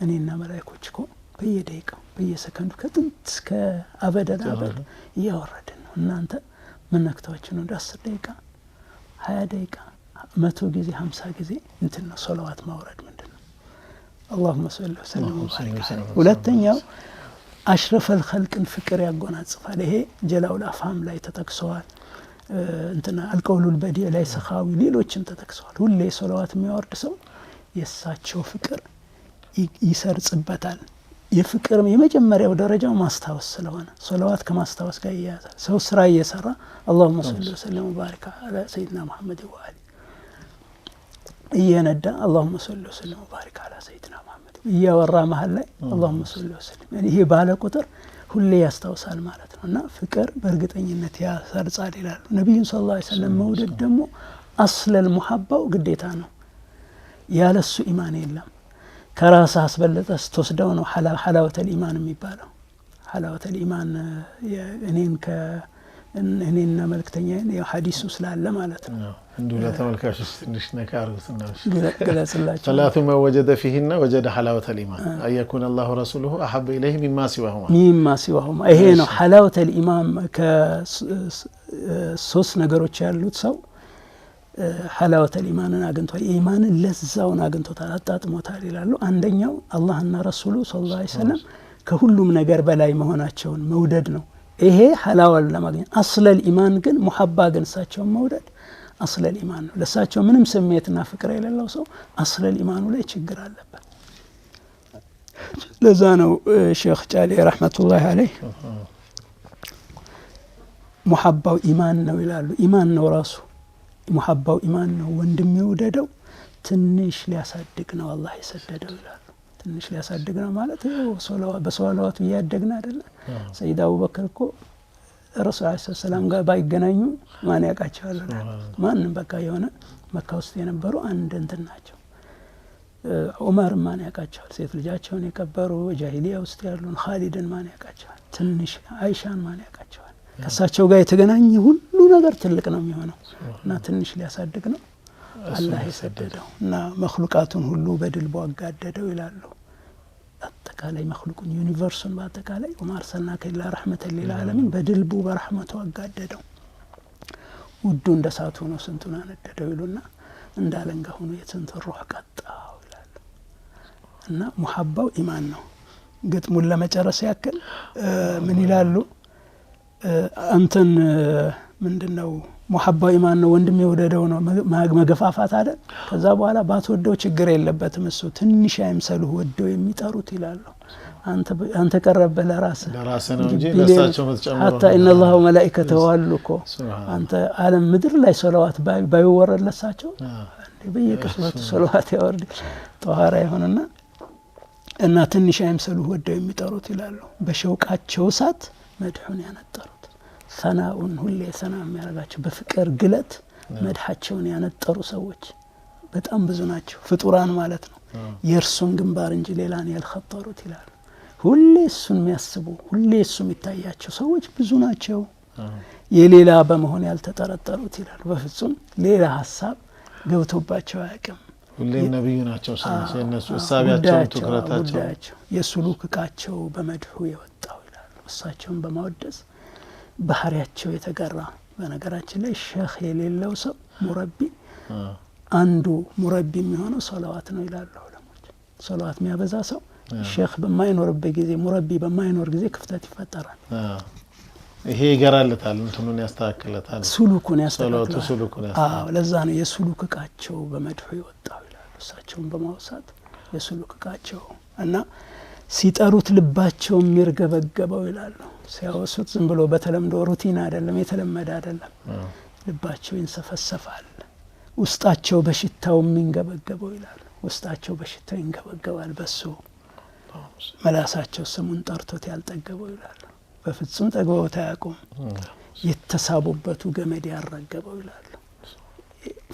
እኔና መላይኮች እኮ በየደቂቃው በየሰከንዱ ከጥንት እስከ አበደን አበድ እያወረድን ነው። እናንተ ምን ነክቷችሁ ነው? እንደ 10 ደቂቃ 20 ደቂቃ 100 ጊዜ 50 ጊዜ እንትን ነው ሶላዋት ማውረድ ምንድነው? اللهم صل وسلم وبارك عليه። ሁለተኛው أشرف الخلق ን ፍቅር ያጎናጽፋል። ይሄ ጀላኡል አፍሃም ላይ ተጠቅሰዋል። እንትና القول البديع ላይ ሰኻዊ ሌሎችም ተጠቅሰዋል። ሁሌ ሶላዋት የሚያወርድ ሰው የእሳቸው ፍቅር ይሰርጽበታል። የፍቅር የመጀመሪያው ደረጃው ማስታወስ ስለሆነ ሶላዋት ከማስታወስ ጋር ይያያዛል። ሰው ስራ እየሰራ اللهم صل وسلم وبارك على سيدنا محمد وآله እየነዳ اللهم صل وسلم وبارك على سيدنا محمد እያወራ መሀል ላይ اللهم صل وسلم ይሄ ባለ ቁጥር ሁሌ ያስታውሳል ማለት ነው። እና ፍቅር በእርግጠኝነት ያሰርጻል ይላሉ። ነብዩን صلى الله عليه وسلم መውደድ ደግሞ أصل المحبة ው ግዴታ ነው። ያለሱ ኢማን የለም። ከራስህ አስበልጠህ ስትወስደው ነው حلاوة الإيمان የሚባለው። حلاوة الإيمان እኔና መልእክተኛዬን ያው ሐዲሱ ስላለ ማለት ነው። እንዲሁ ለተመልካቾች ትንሽ ነካ አድርጉትና ግለጽላቸው። ثلاث من وجد فيهن وجد حلاوة الإيمان أن يكون الله ورسوله أحب إليه مما سواهما مما سواهما። ይሄ ነው حلاوة الإيمان። ከሶስት ነገሮች ያሉት ሰው حلاوة الإيمان ን አግኝቷል፣ የኢማንን ለዛውን አግኝቶታል፣ አጣጥሞታል ይላሉ። አንደኛው አላህና ረሱሉ صلى الله عليه وسلم ከሁሉም ነገር በላይ መሆናቸውን መውደድ ነው። ይሄ ሐላዋን ለማግኘት أصل الإيمان ግን ሙሐባ ግን እሳቸውን መውደድ أصل الإيمان ነው። ለእሳቸው ምንም ስሜትና ፍቅር የሌለው ሰው أصل الإيمان ኡ ላይ ችግር አለበት። ለዛ ነው ሼክ ጫሌ رحمة الله عليه ሙሐባው ኢማን ነው ይላሉ። ኢማን ነው ራሱ ሙሐባው ኢማን ነው። ወንድም የወደደው ትንሽ ሊያሳድግ ነው አላህ የሰደደው ይላሉ። ትንሽ ሊያሳድግ ነው ማለት ይኸው በሶላዋቱ እያደግን አይደለ? ሰይድ አቡበክር እኮ ረሱል عليه السلام ጋር ባይገናኙ ማን ያውቃቸዋል? ማንም በቃ የሆነ መካ ውስጥ የነበሩ አንድ እንትን ናቸው። ዑመር ማን ያውቃቸዋል? ሴት ልጃቸውን የቀበሩ ጃሂሊያ ውስጥ ያሉን ኻሊድን ማን ያውቃቸዋል? ትንሽ አይሻን ማን ያውቃቸዋል? ከእሳቸው ጋር የተገናኘ ሁሉ ነገር ትልቅ ነው የሚሆነው እና ትንሽ ሊያሳድግ ነው አላህ የሰደደው እና መክሉቃቱን ሁሉ በድል አጋደደው ይላሉ። አጠቃላይ መክሉቁን universe ኡን በአጠቃላይ وما أرسلناك إلا رحمة للعالمين በድልቡ በረሕመቱ አጋደደው። ውዱ እንደ እሳት ሆኖ ስንቱን አነደደው ይሉና እንዳለንጋ ሆኖ የስንቱን ሩህ ቀጣው ይላሉ። እና ሙሐባው ኢማን ነው። ግጥሙን ለመጨረስ ያክል ምን ይላሉ? እንትን ምንድነው ሙሐባው ኢማን ነው፣ ወንድም የወደደው ነው መገፋፋት አይደል? ከዛ በኋላ ባትወደው ችግር የለበትም እሱ ትንሽ አይምሰሉህ ወደው የሚጠሩት ይላሉ። አንተ ቀረበህ ለራስህ ለራስህ ነው እንጂ ለእሳቸው የምትጨምረው حتى إن الله وملائكته አሉ እኮ አንተ ዓለም ምድር ላይ ሶላዋት ባይወረድ ለእሳቸው በየቅጽበቱ ሶላዋት ያወርድ ጠኋራ ይሆንና እና ትንሽ አይምሰሉህ ወደው የሚጠሩት ይላሉ። በሸውቃቸው እሳት መድሑን ያነጠሩት ሰናኡን ሁሌ ሰና የሚያደርጋቸው በፍቅር ግለት መድሓቸውን ያነጠሩ ሰዎች በጣም ብዙ ናቸው። ፍጡራን ማለት ነው። የእርሱን ግንባር እንጂ ሌላን ያልኸጠሩት ይላሉ። ሁሌ እሱን የሚያስቡ ሁሌ እሱ የሚታያቸው ሰዎች ብዙ ናቸው። የሌላ በመሆን ያልተጠረጠሩት ይላሉ። በፍጹም ሌላ ሀሳብ ገብቶባቸው አያውቅም። ሁሌም ነብዩ ናቸው። እነሱ እሳቢያቸው፣ ትኩረታቸው፣ ጉዳያቸው የሱሉክ እቃቸው በመድሑ የወጣው ይላሉ። እሳቸውን በማወደስ ባህሪያቸው የተገራ። በነገራችን ላይ ሸህ የሌለው ሰው ሙረቢ አንዱ ሙረቢ የሚሆነው ሶላዋት ነው ይላሉ ዑለሞች። ሶላዋት የሚያበዛ ሰው ሸህ በማይኖርበት ጊዜ ሙረቢ በማይኖር ጊዜ ክፍተት ይፈጠራል። ይሄ ይገራለታል፣ እንትኑን ያስተካክለታል፣ ሱሉኩን ያስተካክላል። አዎ ለዛ ነው የሱሉክ እቃቸው በመድሑ የወጣው ይላሉ። እሳቸውን በማውሳት የሱሉክ እቃቸው እና ሲጠሩት ልባቸው የሚርገበገበው ይላሉ። ሲያወሱት ዝም ብሎ በተለምዶ routine አይደለም፣ የተለመደ አይደለም። ልባቸው ይንሰፈሰፋል። ውስጣቸው በሽታው የሚንገበገበው ይላሉ። ውስጣቸው በሽታው ይንገበገባል በሱ መላሳቸው ስሙን ጠርቶት ያልጠገበው ይላሉ። በፍጹም ጠግበውት አያውቁም። የተሳቡበቱ ገመድ ያልረገበው ይላሉ።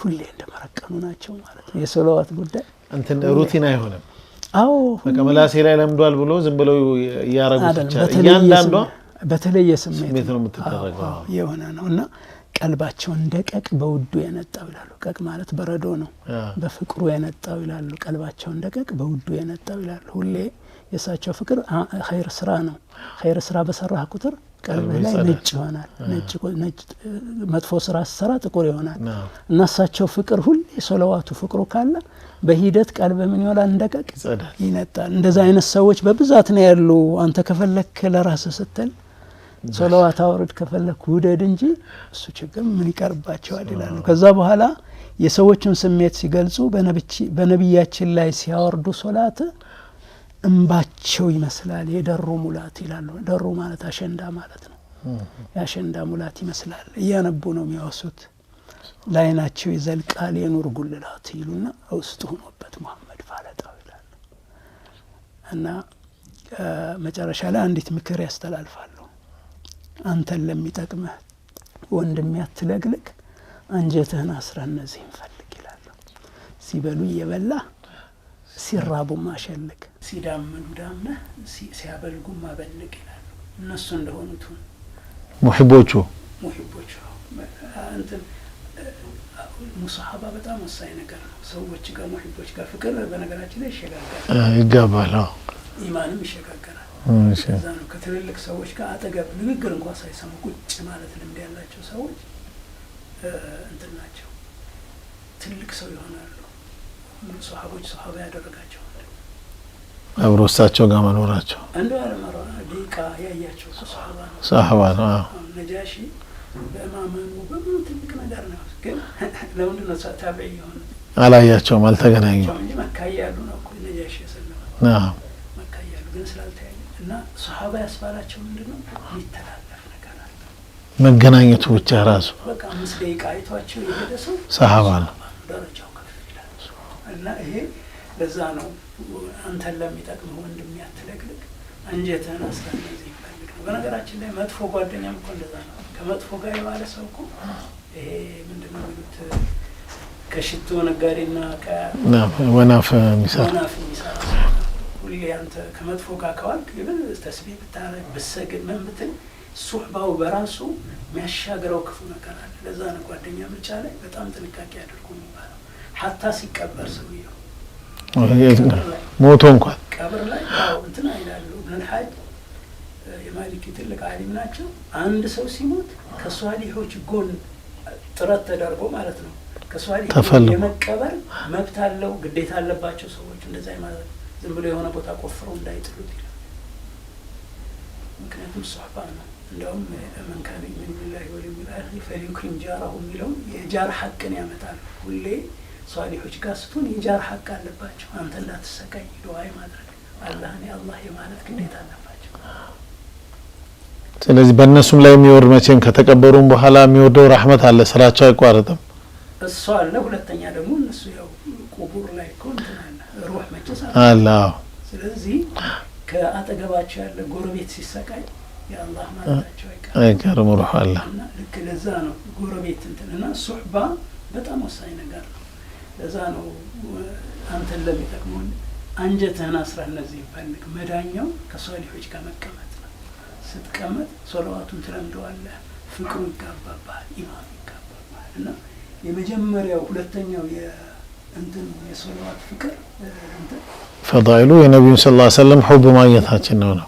ሁሌ እንደመረቀኑ ናቸው ማለት ነው። የሶላዋት ጉዳይ እንትን routine አይሆንም። አዎ በቃ መላሴ ላይ ለምዷል ብሎ ዝም ብለው እያረጉት ብቻ እያንዳንዷ በተለየ ስሜት ነው የምትደረገው የሆነ ነው እና ቀልባቸው እንደ ቀቅ በውዱ የነጣው ይላሉ። ቀቅ ማለት በረዶ ነው። በፍቅሩ የነጣው ይላሉ። ቀልባቸው እንደ ቀቅ በውዱ የነጣው ይላሉ። ሁሌ የእሳቸው ፍቅር ኸይር ስራ ነው። ኸይር ስራ በሰራህ ቁጥር ቀልብህ ላይ ነጭ ይሆናል። ነጭ መጥፎ ስራ ስትሰራ ጥቁር ይሆናል። እና እሳቸው ፍቅር ሁሌ ሶለዋቱ ፍቅሩ ካለ በሂደት ቀልብህ ምን ይሆናል? እንደቀቅ ይነጣል። እንደዛ አይነት ሰዎች በብዛት ነው ያሉ። አንተ ከፈለክ ለራስህ ስትል ሶለዋት አውርድ፣ ከፈለክ ውደድ እንጂ እሱ ችግር ምን ይቀርባቸዋል ይላሉ። ከዛ በኋላ የሰዎችን ስሜት ሲገልጹ በነቢያችን ላይ ሲያወርዱ ሶላት እንባቸው ይመስላል የደሮ ሙላት ይላሉ። ደሮ ማለት አሸንዳ ማለት ነው። የአሸንዳ ሙላት ይመስላል። እያነቡ ነው የሚያወሱት። ላይናቸው ይዘልቃል የኑር ጉልላት ይሉና ውስጡ ሆኖበት መሐመድ ፋለጣው ይላሉ። እና መጨረሻ ላይ አንዲት ምክር ያስተላልፋሉ። አንተን ለሚጠቅምህ ወንድሜ አትለግልግ፣ አንጀትህን አስረህ እነዚህን ፈልግ ይላሉ። ሲበሉ እየበላ ሲራቡ ማሸልግ፣ ሲዳምኑ ዳምነህ ሲያበልጉ ማበልግ ይላሉ። እነሱ እንደሆኑት ሁን። ሙሂቦቹ እንትን ሙሰሃባ በጣም ወሳኝ ነገር ነው። ሰዎች ጋር ሙሂቦች ጋር ፍቅር በነገራችን ላይ ይሸጋገራል፣ ይጋባል፣ ኢማንም ይሸጋገራል። እዛ ነው ከትልልቅ ሰዎች ጋር አጠገብ ንግግር እንኳ ሳይሰሙ ቁጭ ማለት ልምድ ያላቸው ሰዎች እንትን ናቸው፣ ትልቅ ሰው ይሆናሉ። ሰሃቦች ሰሃባ ያደረጋቸው አብሮ እሳቸው ጋር መኖራቸው እንደው አለመራ ደቂቃ ያያቸው ሰሃባ ነው። ሰሃባ ነው። ነጃሺ በማመኑ በምኑ ትልቅ ነገር ነው። ግን ለምንድን ነው ታቢዒ የሆኑት? አላያቸውም፣ አልተገናኙም እንጂ መካ እያሉ ነው እኮ ነጃሺ የሰለመው መካ እያሉ ግን ስላልተያዩ እና ሰሃባ ያስባላቸው ምንድን ነው የሚተላለፍ ነገር አለ። መገናኘቱ ብቻ ራሱ በቃ 5 ደቂቃ አይቷቸው የሄደ ሰው ሰሃባ ነው፣ ደረጃው ከፍ ይላል። እና ይሄ ለዛ ነው አንተን ለሚጠቅምህ ወንድሜ አትለቅልቅ፣ አንጀትህን አስረህ እነዚህ ይፈልግ ነው። በነገራችን ላይ መጥፎ ጓደኛም እኮ እንደዛ ነው። ከመጥፎ ጋር የዋለ ሰው እኮ ይሄ ምንድነው የሚሉት ከሽቶ ነጋዴና ወናፍ የሚሰራ ሁሌ አንተ ከመጥፎ ጋር ከዋልክ ተስቢህ ብታረግ ብትሰግድ ምን ብትል ሱሕባው በራሱ የሚያሻግረው ክፉ ነገር አለ። ለዛ ነው ጓደኛ ምርጫ ላይ በጣም ጥንቃቄ አድርጉ የሚባለው። ሀታ ሲቀበር ሰውየው ሞቶ እንኳን ቀብር ላይ እንትና ይላሉ ኢብኑል ሐጅ የማሊኪ ትልቅ ዓሊም ናቸው። አንድ ሰው ሲሞት ከሷሊሆች ጎን ጥረት ተደርጎ ማለት ነው ከሷሊሆች የመቀበር መብት አለው፣ ግዴታ አለባቸው ሰዎች እንደዛ ማለት ዝም ብሎ የሆነ ቦታ ቆፍረው እንዳይጥሉት ይላል። ምክንያቱም ሱሕባ ነው። እንደውም መን ካነ ዩእሚኑ ቢላሂ ወልየውሚል አኺር ፈልዩክሪም ጃራሁ የሚለው የጃር ሐቅን ያመጣል። ሁሌ ሷሊሆች ጋር ስትሆን የጃር ሐቅ አለባቸው። አንተ እንዳትሰቃይ ዱዓ ማድረግ አላህን የአላህ የማለት ግዴታ አለባቸው። ስለዚህ በእነሱም ላይ የሚወርድ መቼም ከተቀበሩም በኋላ የሚወርደው ረህመት አለ፣ ስራቸው አይቋረጥም። እሱ አለ። ሁለተኛ ደግሞ እነሱ ያው ቁቡር ላይ እኮ እንትን አለ፣ ሩህ መቼስ አለ። ስለዚህ ከአጠገባቸው ያለ ጎረቤት ሲሰቃይ የአላህ ማለታቸው አይቀርም፣ ሩህ አለ። እና ልክ ለዛ ነው ጎረቤት እንትን እና ሱሕባ በጣም ወሳኝ ነገር ነው። ለዛ ነው አንተን ለሚጠቅመው አንጀትህን አስረህ እነዚህ ይፈልግ። መዳኛው ከሷሊሆች ጋር መቀመጥ ነው። ስትቀመጥ ሶለዋቱን ትለምደዋለህ፣ ፍቅሩ ይጋባባል፣ ኢማኑ ይጋባባል። እና የመጀመሪያው ሁለተኛው የእንትን የሶለዋት ፍቅር እንትን ፈዳኢሉ የነቢዩን ሰለላሁ ዐለይሂ ወሰለም ሑብ ማግኘታችን ነው ነው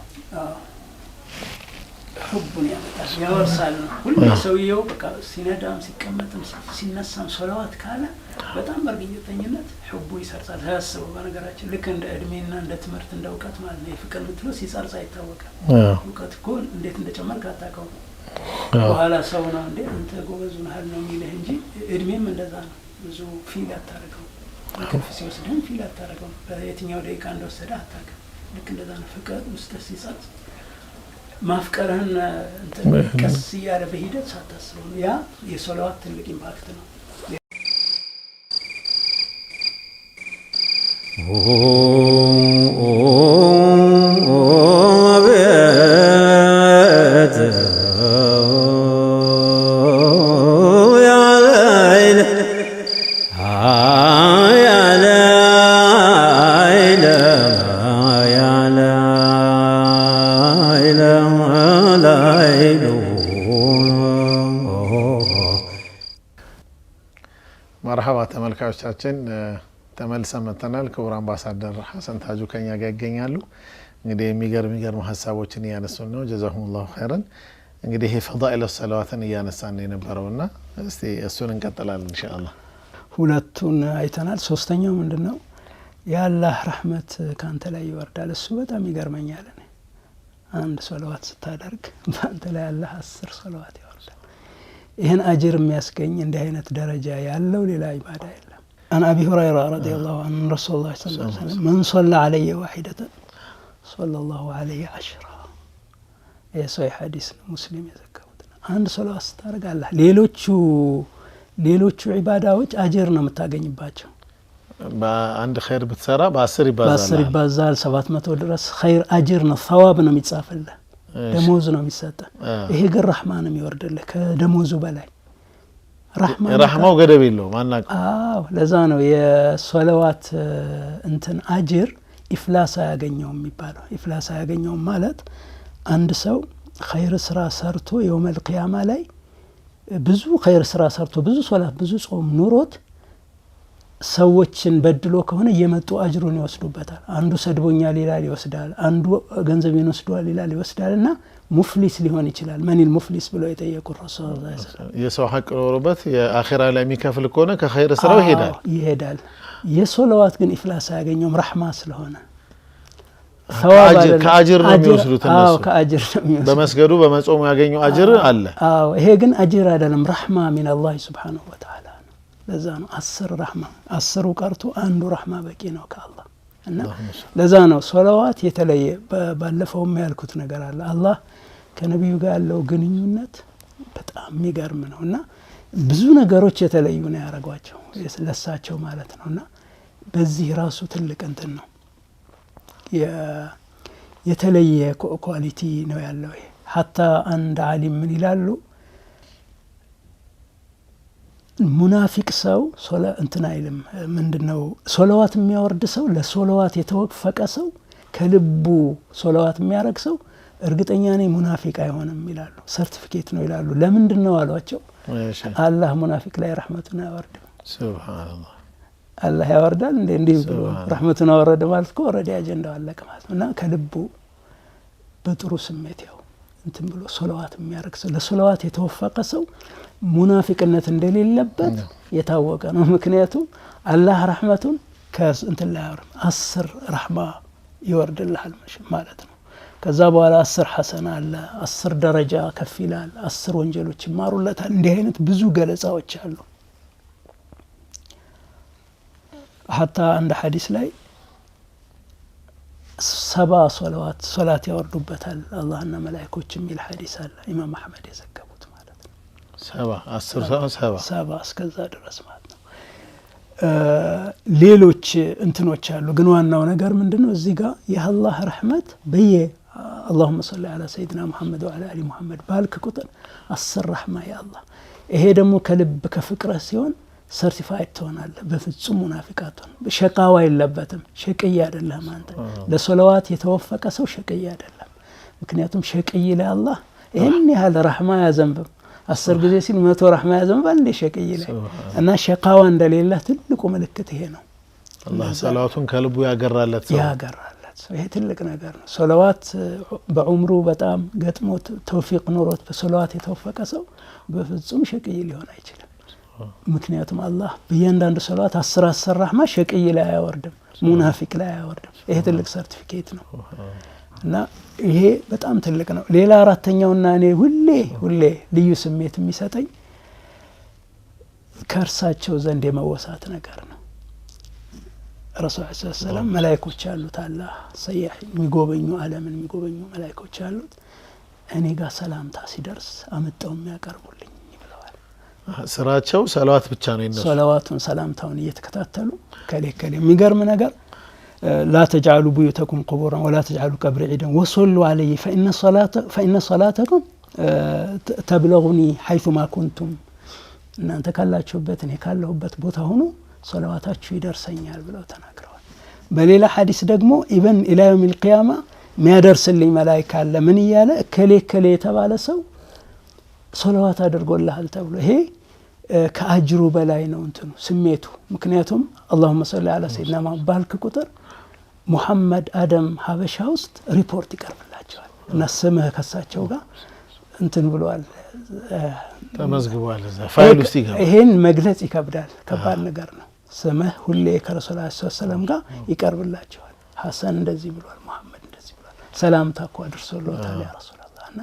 ሑቡን ያመጣል ያወርሳል ነው። ሁሌ ሰውየው በቃ ሲነዳም ሲቀመጥም ሲነሳም ሶለዋት ካለ በጣም በእርግጠኝነት ሑቡ ይሰርጻል ሳያስበው። በነገራችን ልክ እንደ እድሜና እንደ ትምህርት እንደ እውቀት ማለት ነው። የፍቅር ምትለው ሲሰርጽ አይታወቅም። እውቀት እኮ እንዴት እንደጨመርክ አታውቀውም። በኋላ ሰው ነው እንዴ አንተ ጎበዝ ሆነሃል ነው የሚልህ እንጂ እድሜም እንደዛ ነው። ብዙ feel አታደርገው። እንቅልፍ ሲወስድህም feel አታደርገው። በየትኛው ደቂቃ እንደወሰደ አታውቅም። ልክ እንደዛ ነው ፍቅር ውስጥ ሲሰርጽ ማፍቀርህን እንትን ቀስ እያለ በሂደት ሳታስበው ነው። ያ የሶለዋት ትልቅ impact ነው። መርሐባ ተመልካቾቻችን ተመልሰን መጥተናል። ክቡር አምባሳደር ሐሰን ታጁ ከኛ ጋር ይገኛሉ። እንግዲህ የሚገርም ሀሳቦችን እያነሱን ነው። ጀዛኩሙላሁ ኸይረን። እንግዲህ ይሄ ፈዳኢል ሰለዋትን እያነሳን የነበረውና እስቲ እሱን እንቀጥላለን ኢንሻአላህ። ሁለቱን አይተናል። ሶስተኛው ምንድነው? የአላህ ረህመት ካንተ ላይ ይወርዳል። እሱ በጣም ይገርመኛል። እኔ አንድ ሶለዋት ስታደርግ በአንተ ላይ አላህ 10 ሶለዋት ያወርዳል። ይህን አጅር የሚያስገኝ እንዲህ አይነት ደረጃ ያለው ሌላ ኢባዳ የለም። عن أبي هريرة رضي الله عنه رسول الله صلى الله عليه وسلم من صلى علي واحدة صلى الله عليه 10። ይህ ሰው ሐዲስ ነው፣ ሙስሊም የዘገቡት ነው። አንድ ሶለዋት ስታደርግ አላህ ሌሎቹ ዒባዳዎች አጅር ነው የምታገኝባቸው። በአንድ ኸይር ብትሰራ በአስር ይባዛል። በአስር ይባዛል፣ 700 ድረስ ኸይር አጅር ነው፣ ሰዋብ ነው የሚጻፍልህ፣ ደሞዝ ነው የሚሰጥህ። ይሄ ግን ረህማ ነው የሚወርድልህ ከደሞዙ በላይ። ረህማው ገደብ የለውም። አናውቅም። አዎ፣ ለዛ ነው የሶለዋት እንትን አጅር ኢፍላስ አያገኘውም የሚባለው። ኢፍላስ አያገኘውም ማለት አንድ ሰው ኸይር ስራ ሰርቶ የውመል ቂያማ ላይ ብዙ ኸይር ስራ ሰርቶ ብዙ ሶላት ብዙ ጾም ኑሮት ሰዎችን በድሎ ከሆነ እየመጡ አጅሩን ይወስዱበታል። አንዱ ሰድቦኛል ይላል ይወስዳል፣ አንዱ ገንዘቤን ወስዷል ይላል ይወስዳል። እና ሙፍሊስ ሊሆን ይችላል። መኒል ሙፍሊስ ብለው የጠየቁት ረሱል ሰለላሁ ዐለይሂ ወሰለም የሰው ሐቅ ኖሮበት የአኺራ ላይ የሚከፍል ከሆነ ከኸይር ስራው ይሄዳል። ይሄዳል። የሶለዋት ግን ኢፍላስ አያገኘውም፣ ረህማ ስለሆነ ከአጅር ነው የሚወስዱት እነሱ። ከአጅር ነው የሚወስዱት። በመስገዱ በመጾሙ ያገኘው አጅር አለ። አዎ፣ ይሄ ግን አጅር አይደለም፣ ረህማ ሚን አላህ ሱብሓነሁ ወተዓላ ነው። ለዛ ነው 10 ረህማ፣ 10ሩ ቀርቶ አንዱ ረህማ በቂ ነው ከአላህ። እና ለዛ ነው ሶለዋት የተለየ። ባለፈውም ያልኩት ነገር አለ። አላህ ከነብዩ ጋር ያለው ግንኙነት በጣም የሚገርም ነው። እና ብዙ ነገሮች የተለዩ ነው ያደረጓቸው ለሳቸው ማለት ነው። እና በዚህ ራሱ ትልቅ እንትን ነው፣ የተለየ quality ነው ያለው። ይሄ حتى አንድ ዓሊም ምን ይላሉ? ሙናፊቅ ሰው ሶላ እንትን አይልም። ምንድነው ሶለዋት የሚያወርድ ሰው፣ ለሶለዋት የተወፈቀ ሰው፣ ከልቡ ሶለዋት የሚያረግ ሰው እርግጠኛ ነኝ ሙናፊቅ አይሆንም ይላሉ። ሰርቲፊኬት ነው ይላሉ። ለምንድነው አሏቸው? አላህ ሙናፊቅ ላይ ረህመቱን አያወርድም። ሱብሃንአላህ። አላህ ያወርዳል እንዴ? እንዲህ ብሎ ረህመቱን አወረደ ማለት እኮ already አጀንዳው አለቀ ማለት ነው። እና ከልቡ በጥሩ ስሜት ያው እንትን ብሎ ሶለዋት የሚያረግ ሰው፣ ለሶለዋት የተወፈቀ ሰው ሙናፊቅነት እንደሌለበት የታወቀ ነው። ምክንያቱም አላህ ረህመቱን ከእንትን ላይ አያወርድም። 10 ረህማ ይወርድልሃል ማለት ነው። ከዛ በኋላ 10 ሐሰና አለ፣ 10 ደረጃ ከፍ ይላል፣ 10 ወንጀሎች ይማሩለታል። እንዲህ አይነት ብዙ ገለጻዎች አሉ። حتى አንድ ሐዲስ ላይ 70 ሶለዋት ሶላት ያወርዱበታል አላህና መላእክቶች የሚል ሐዲስ አለ። ኢማም አህመድ የዘገቡት ማለት ነው። 70 10 ሰው 70 70 እስከዛ ድረስ ማለት ነው። ሌሎች እንትኖች አሉ። ግን ዋናው ነገር ምንድነው? እዚህ ጋር የአላህ ረህመት በየ اللهم صل على سيدنا محمد وعلى آل محمد ባልክ ቁጥር 10 ረህማ ያአላህ። ይሄ ደግሞ ከልብ ከፍቅርህ ሲሆን certified ትሆናለህ። በፍጹም ሙናፊቅ አትሆንም። ሸቃዋ የለበትም። ሸቅይ አይደለም አንተ። ለሶለዋት የተወፈቀ ሰው ሸቅይ አይደለም። ምክንያቱም ሸቅይ ለአላህ ይሄን ያህል ረህማ ያዘንብም። 10 ጊዜ ሲል 100 ረህማ ያዘንባል እንደ ሸቅይ ላይ። እና ሸቃዋ እንደሌለ ትልቁ ምልክት ይሄ ነው። አላህ ሰላቱን ከልቡ ያገራለት ሰው ያገራለት ሰው ይሄ ትልቅ ነገር ነው። ሶለዋት በዑምሩ በጣም ገጥሞት ተውፊቅ ኑሮት በሶለዋት የተወፈቀ ሰው በፍጹም ሸቅይ ሊሆን አይችልም። ምክንያቱም አላህ በእያንዳንዱ ሶለዋት 10 10 ረህማ ሸቅይ ላይ አያወርድም፣ ሙናፊቅ ላይ አያወርድም። ይሄ ትልቅ ሰርቲፊኬት ነው። እና ይሄ በጣም ትልቅ ነው። ሌላ አራተኛውና እኔ ሁሌ ልዩ ስሜት የሚሰጠኝ ከእርሳቸው ዘንድ የመወሳት ነገር ነው። ረሱል ሰለላሁ ዐለይሂ ወሰለም መላእክቶች አሉት፣ አላህ ሰያህ የሚጎበኙ ዓለምን የሚጎበኙ መላእክቶች አሉት። እኔ ጋር ሰላምታ ሲደርስ አመጣው የሚያቀርቡልኝ ብለዋል። ስራቸው ሰለዋት ብቻ ነው የነሱ። ሰለዋቱን ሰላምታውን እየተከታተሉ ከሌ ከሌ የሚገርም ነገር لا تجعلوا بيوتكم قبورا ولا تجعلوا قبري عيدا وصلوا علي فإن صلاتكم تبلغني حيثما كنتم። እናንተ ካላችሁበት እኔ ካለሁበት ቦታ ሆኖ ሰለዋታችሁ ይደርሰኛል ብለው ተናግረዋል። በሌላ ሐዲስ ደግሞ ኢብን ኢላ የውሚል ቂያማ የሚያደርስልኝ መላእክት አለ ምን እያለ እከሌ እከሌ የተባለ ሰው ሰለዋት አድርጎልሃል ተብሎ ይሄ ከአጅሩ በላይ ነው እንትኑ ስሜቱ። ምክንያቱም اللهم صل على سيدنا محمد ባልክ ቁጥር ሙሐመድ አደም ሀበሻ ውስጥ ሪፖርት ይቀርብላቸዋል እና ስምህ ከሳቸው ጋር እንትን ብሏል፣ ተመዝግቧል። እዛ ፋይል ውስጥ ይገባል። ይሄን መግለጽ ይከብዳል። ከባድ ነገር ነው። ስምህ ሁሌ ከረሱል ዐለይሂ ሰላም ጋር ይቀርብላቸዋል። ሐሰን እንደዚህ ብሏል፣ መሐመድ እንደዚህ ብሏል፣ ሰላምታ እኮ አድርሶልዎታል ያ ረሱላላህ። እና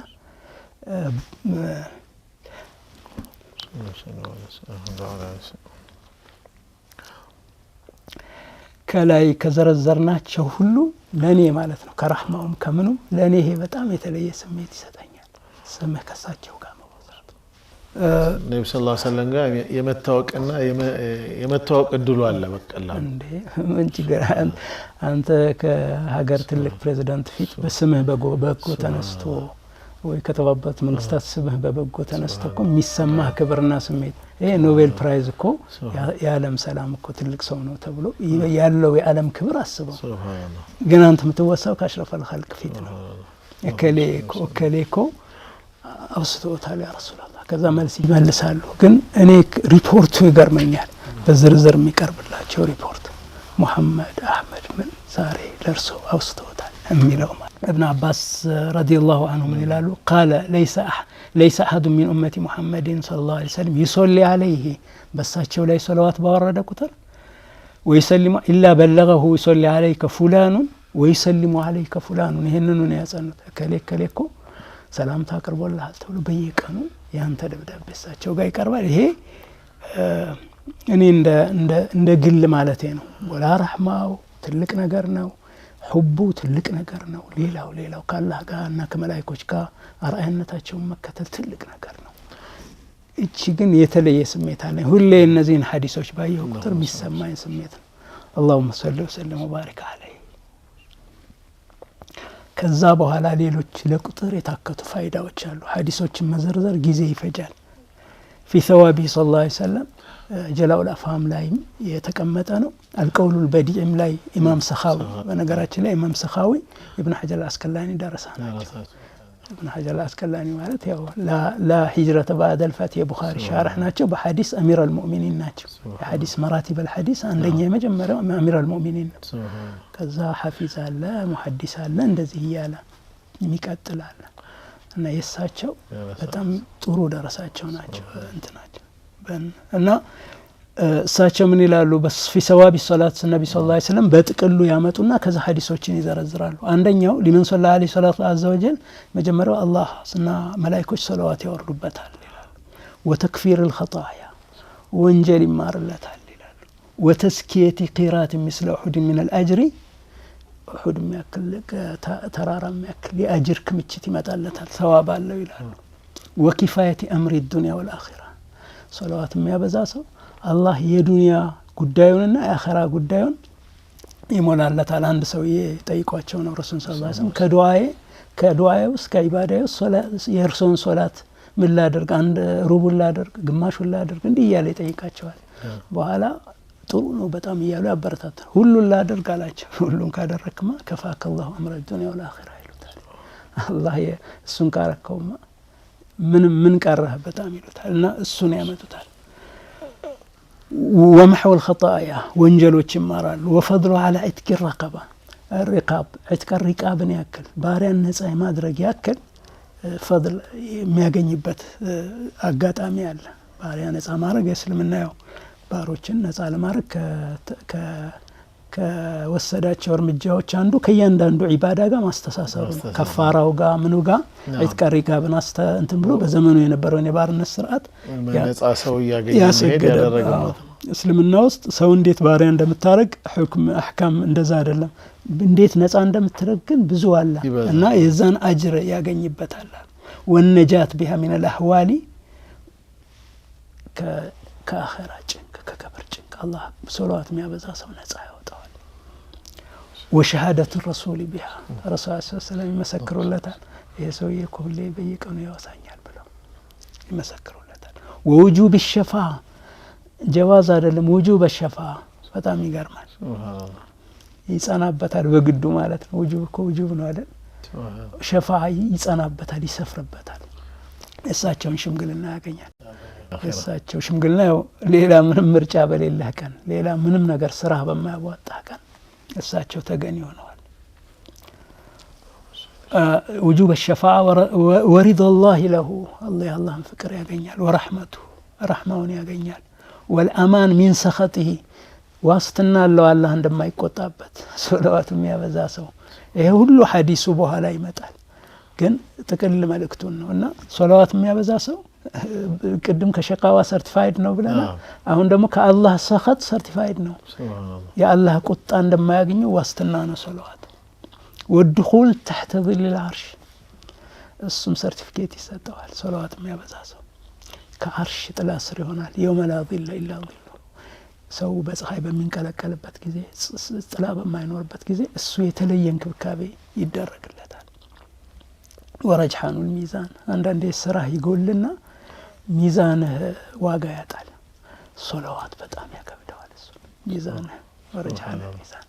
ከላይ ከዘረዘርናቸው ሁሉ ለእኔ ማለት ነው ከራህማውም ከምኑም ለእኔ ይሄ በጣም የተለየ ስሜት ይሰጠኛል። ስምህ ከሳቸው ጋር መወዛቱ ነቢ ስ ላ ሰለም ጋር የመታወቅና የመታወቅ እድሉ አለ። በቀላሉ እንዴ ምን ችግር? አንተ ከሀገር ትልቅ ፕሬዚዳንት ፊት በስምህ በጎ ተነስቶ ወይ ከተባበሩት መንግስታት ስምህ በበጎ ተነስቶ እኮ የሚሰማህ ክብርና ስሜት ይሄ Nobel Prize እኮ የዓለም ሰላም እኮ ትልቅ ሰው ነው ተብሎ ያለው የዓለም ክብር አስበው። ግን አንተ የምትወሳው ከ أشرف الخلق ፊት ነው። እከሌ እኮ አውስቶታል ያ ረሱላላህ። ከዛ መልስ ይመልሳሉ። ግን እኔ ሪፖርቱ ይገርመኛል። በዝርዝር የሚቀርብላቸው ሪፖርት ሙሐመድ አህመድ ምን ዛሬ ለእርሶ አውስቶታል የሚለው ማለት። እብን አባስ رضي الله عنه ምን ይላሉ? قال ليس أحد من أمة محمد صلى الله عليه وسلم يصلي عليه በሳቸው ላይ ሰለዋት ባወረደ ቁጥር ويسلم إلا بلغه يصلي عليك فلان ويسلم عليك فلان። ይህንኑ ነው ያጸኑት። እከሌ እከሌ እኮ ሰላምታ አቅርቦልሃል ተብሎ በየቀኑ ያንተ ደብዳቤ እሳቸው ጋር ይቀርባል። ይሄ እኔ እንደ ግል ማለቴ ነው። ወላ ረሕማው ትልቅ ነገር ነው። ሑቡ ትልቅ ነገር ነው። ሌላው ሌላው ከአላህ ጋር እና ከመላይኮች ጋር አርአያነታቸውን መከተል ትልቅ ነገር ነው። እቺ ግን የተለየ ስሜት አለኝ። ሁሌ እነዚህን ሐዲሶች ባየሁ ቁጥር የሚሰማኝ ስሜት ነው። اللهم صل وسلم وبارك عليه። ከዛ በኋላ ሌሎች ለቁጥር የታከቱ ፋይዳዎች አሉ። ሐዲሶችን መዘርዘር ጊዜ ይፈጃል። في ثوابه صلى الله عليه وسلم ጀላኡል አፍሃም ላይም የተቀመጠ ነው። አልቀውሉል በዲዕም ላይ ኢማም ሰኻዊ፣ በነገራችን ላይ ኢማም ሰኻዊ ኢብን ሐጀር አልአስቀላኒ ደረሳ ናቸው። ኢብን ሐጀር አልአስቀላኒ ማለት ያው لا هجرة بعد الفتح የቡኻሪ ሻርሕ ናቸው። በሐዲስ أمير المؤمنين ናቸው። የሐዲስ مراتب الحديث አንደኛ የመጀመሪያው أمير المؤمنين ነው። ከዛ ሐፊዝ አለ፣ ሙሐዲስ አለ፣ እንደዚህ እያለ የሚቀጥል አለ እና የእሳቸው በጣም ጥሩ ደረሳቸው ናቸው እንትናቸው እና እሳቸው ምን ይላሉ? في ثواب صلاة النبي صلى الله عليه وسلم በጥቅሉ ያመጡና ከዛ ሐዲሶችን ይዘረዝራሉ። አንደኛው لمن صلى عليه صلاة عز وجل መጀመሪያው አላህ እና መላኢኮች ሰለዋት ያወርዱበታል ይላሉ። وتكفير الخطايا ወንጀል ይማርለታል ይላሉ። وتزكية قيراط مثل أحد من الأجر ኡሑድ የሚያክል ተራራ የሚያክል የአጅር ክምችት ይመጣለታል ሰዋብ አለው ይላሉ። وكفاية أمر الدنيا والآخرة ሰለዋት የሚያበዛ ሰው አላህ የዱንያ ጉዳዩንና የአኸራ ጉዳዩን ይሞላለታል። አንድ ሰውዬ ጠይቋቸው ነው ረሱል صلى الله عليه وسلم ከዱዓዬ ውስጥ ከዒባዳዬ ውስጥ የእርሶን ሶላት ምን ላደርግ፣ አንድ ሩቡን ላደርግ፣ ግማሹን ላደርግ እንዲህ እያለ ይጠይቃቸዋል። በኋላ ጥሩ ነው በጣም እያሉ ያበረታታል። ሁሉን ላደርግ አላቸው። ሁሉን ካደረክማ كفاك الله أمر الدنيا والآخرة ይሉታል። አላህ እሱን ካረከውማ ምንም ምን ቀረህ በጣም ይሉታል። እና እሱን ያመጡታል። ومحو الخطايا ወንጀሎች ይማራሉ። وفضله على عتق الرقبة رقاب عتق رقاب ን ያክል ባሪያን ነጻ የማድረግ ያክል ፈድል የሚያገኝበት አጋጣሚ አለ። ባሪያ ነጻ ማድረግ የእስልምና ያው ባሮችን ነጻ ለማድረግ ከወሰዳቸው እርምጃዎች አንዱ ከእያንዳንዱ ዒባዳ ጋር ማስተሳሰሩ ነው። ከፋራው ጋር ምኑ ጋር عتق رقاب ን እንትን ብሎ በዘመኑ የነበረውን የባርነት ስርዓት ነጻ ሰው እያገኘ መሄድ ያደረገበት ነው። እስልምና ውስጥ ሰው እንዴት ባሪያ እንደምታደርግ ሕክም አሕካም እንደዛ አይደለም። እንዴት ነጻ እንደምትደረግ ግን ብዙ አለ እና የዛን አጅር ያገኝበታል። والنجاة بها من الأهوال ከአኸራ ጭንቅ ከቀብር ጭንቅ አላህ ሶለዋት የሚያበዛ ሰው ነጻ ያወጣዋል። وشهادة الرسول بها ረሱል ሰለም ይመሰክሩለታል። ይሄ ሰውዬ እኮ ሁሌ በየቀኑ ያወሳኛል ብለው ይመሰክሩለታል። ووجوب الشفاعة جواز አይደለም وجوب الشفاعة በጣም ይገርማል። ይጸናበታል በግዱ ማለት ነው። ውጁብ እኮ ውጁብ ነው አይደል? ሸፋ ይጸናበታል፣ ይሰፍርበታል። የእሳቸውን ሽምግልና ያገኛል። የእሳቸው ሽምግልና ያው ሌላ ምንም ምርጫ በሌለህ ቀን፣ ሌላ ምንም ነገር ስራህ በማያዋጣህ ቀን እሳቸው ተገን ይሆነዋል። وجوب الشفاعة ورضا الله له አላህ የአላህን ፍቅር ያገኛል። ورحمته ረሕማውን ያገኛል። والأمان من سخطه ዋስትና አለው አላህ እንደማይቆጣበት ሶለዋት የሚያበዛ ሰው። ይሄ ሁሉ ሐዲሱ በኋላ ይመጣል፣ ግን ጥቅል መልእክቱን ነው እና ሶለዋት የሚያበዛ ሰው ቅድም ከሸቃዋ certified ነው ብለናል። አሁን ደግሞ ከአላህ سخط certified ነው። የአላህ ቁጣ እንደማያገኘው ዋስትና ነው ሶለዋት። والدخول تحت ظل العرش እሱም ሰርቲፊኬት ይሰጠዋል። ሶለዋት የሚያበዛ ሰው ከአርሽ ጥላ ስር ይሆናል። يوم لا ظل إلا ظله ሰው በፀሐይ በሚንቀለቀልበት ጊዜ፣ ጥላ በማይኖርበት ጊዜ እሱ የተለየ እንክብካቤ ይደረግለታል። ورجحان الميزان አንዳንዴ ስራህ ይጎልና ሚዛንህ ዋጋ ያጣል። ሶለዋት በጣም ያከብደዋል። እሱ ሚዛንህ ورجحان الميزان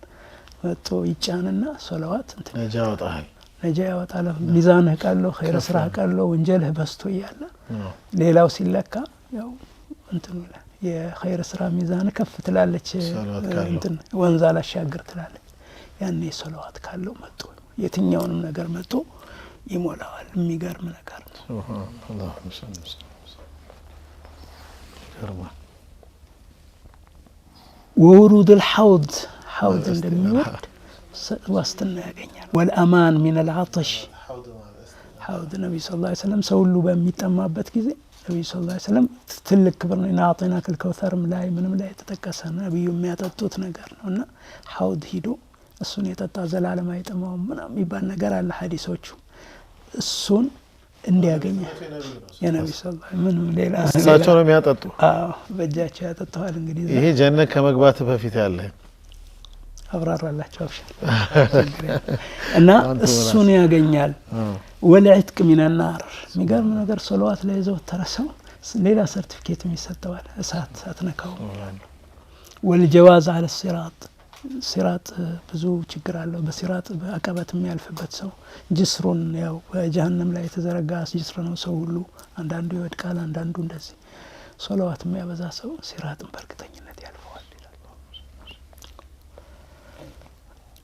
መጥቶ ይጫንና ሶለዋት እንትን ነጃ ያወጣሃል። ነጃ ያወጣል። ሚዛንህ ቀሎ፣ ኸይረ ስራህ ቀሎ፣ ወንጀልህ በዝቶ እያለ ሌላው ሲለካ ያው እንትኑ ይላል። የኸይር ስራ ሚዛን ከፍ ትላለች፣ እንትን ወንዝ አላሻግር ትላለች። ያኔ ሶለዋት ካለው መጥቶ የትኛውንም ነገር መጥቶ ይሞላዋል። የሚገርም ነገር ነው። وورود الحوض ሐውድ እንደሚወርድ ዋስትና ያገኛል። والأمان من العطش ሐውድ ነቢዩ صلى الله عليه وسلم ሰው ሁሉ በሚጠማበት ጊዜ ነቢዩ صلى الله عليه وسلم ትልቅ ክብር ነው። إنا أعطيناك الكوثر ም ላይ ምንም ላይ የተጠቀሰ ነቢዩ የሚያጠጡት ነገር ነው እና ሐውድ ሂዶ እሱን የጠጣ ዘላለም አይጠማውም ምናምን የሚባል ነገር አለ ሐዲሶቹ። እሱን እንዲያገኘ የነቢ ስ ምንም ሌላ እሳቸው ነው የሚያጠጡ። አዎ በእጃቸው ያጠጠዋል። እንግዲህ ይሄ ጀነት ከመግባት በፊት ያለ አብራራላቸው አብሽር እና እሱን ያገኛል። والعتق من النار የሚገርም ነገር ሶለዋት ላይ የዘወተረ ሰው ሌላ ሰርቲፊኬትም ይሰጠዋል። እሳት አትነካውም ይላሉ። والجواز على الصراط ሲራጥ ብዙ ችግር አለው። በሲራጥ በአቀበት የሚያልፍበት ሰው ጅስሩን ያው በጀሀነም ላይ የተዘረጋ ጅስር ነው። ሰው ሁሉ አንዳንዱ ይወድቃል፣ አንዳንዱ እንደዚህ። ሶለዋት የሚያበዛ ሰው ሲራጥን በእርግጠኝነት ያልፈዋል ይላሉ።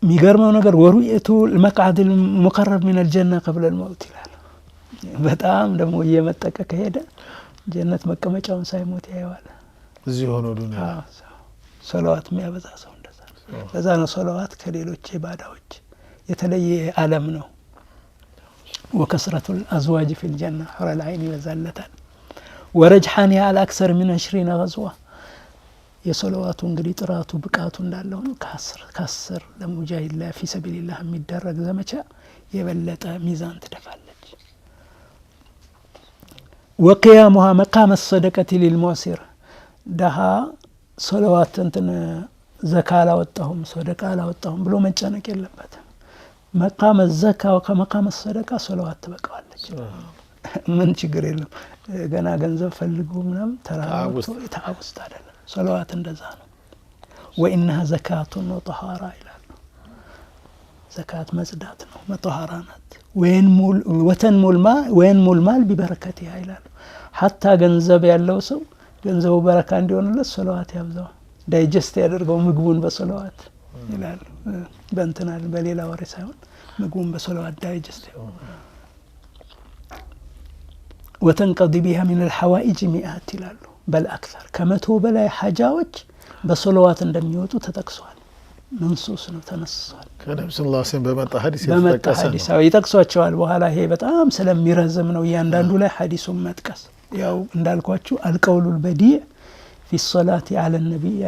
የሚገርመው ነገር ورؤية المقعد المقرب من الجنة قبل الموت ይላል። በጣም ደግሞ እየመጠቀ ከሄደ ጀነት መቀመጫውን ሳይሞት ያየዋል። እዚህ ሆኖ ዱንያ ሶለዋት የሚያበዛ ሰው እንደዛ ነው። ለዛ ነው ሶለዋት ከሌሎች ኢባዳዎች የተለየ ዓለም ነው። وكثرة الأزواج في الجنة حور العين ይበዛለታል። ورجحانها على أكثر من 20 غزوة የሶለዋቱ እንግዲህ ጥራቱ ብቃቱ እንዳለ ሆኖ ከአስር ለሙጃሂድ ለ في سبيل الله የሚደረግ ዘመቻ የበለጠ ሚዛን ትደፋለች። وقيامها مقام الصدقة للمعسر ደሃ ሶለዋት እንትን ዘካ አላወጣሁም ሶደቃ አላወጣሁም ብሎ መጨነቅ የለበትም። مقام الزكاة ከ مقام الصدقة ሶለዋት ትበቃዋለች። ምን ችግር የለም። ገና ገንዘብ ፈልጎ ምናምን ተራራ ውስጥ አይደለም። ሶለዋት እንደዛ ነው። وإنها زكاة وطهارة ይላሉ። ዘካት መጽዳት ነው፣ መጠሃራ ናት። وينمو المال ببركتها ይላሉ። حتى ገንዘብ ያለው ሰው ገንዘቡ በረካ እንዲሆንለት ሶለዋት ያብዛው፣ digest ያደርገው ምግቡን በሶለዋት ይላሉ። በእንትናል በሌላ ወሬ ሳይሆን ምግቡን በሶለዋት digest። وتنقضي بها من الحوائج مئات ይላሉ። بل أكثر ከ100 በላይ ሐጃዎች በሶለዋት እንደሚወጡ ተጠቅሷል። منصوص ነው፣ ተነስሷል። ከነቢ صلى الله عليه وسلم በመጣ ሐዲስ በመጣ የተጠቀሰ ሐዲስ ነው። ይጠቅሷቸዋል። በኋላ ይሄ በጣም ስለሚረዝም ነው እያንዳንዱ ላይ ሐዲሱን መጥቀስ። ያው እንዳልኳችሁ القول البديع في الصلاة على النبي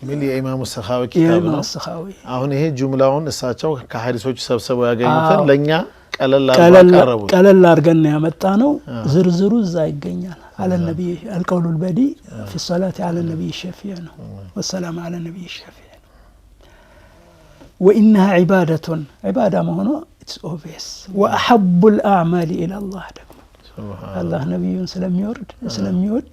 ሚል የኢማሙ ሰኻዊ ኪታብ የኢማም ነው። ሰኻዊ። አሁን ይሄ ጁምላውን እሳቸው ከሐዲሶቹ ሰብስበው ያገኙትን ለኛ ቀለል አድርገው አቀረቡት። ቀለል አድርገን ነው ያመጣ ነው። ዝርዝሩ እዛ ይገኛል። على النبي القول البديع في الصلاة على النبي الشفيع ነው። والسلام على النبي الشفيع ነው። وإنها عبادة ዒባዳ መሆኗ it's obvious። وأحب الأعمال إلى الله ደግሞ አላህ ነቢዩን ስለሚወርድ ስለሚወድ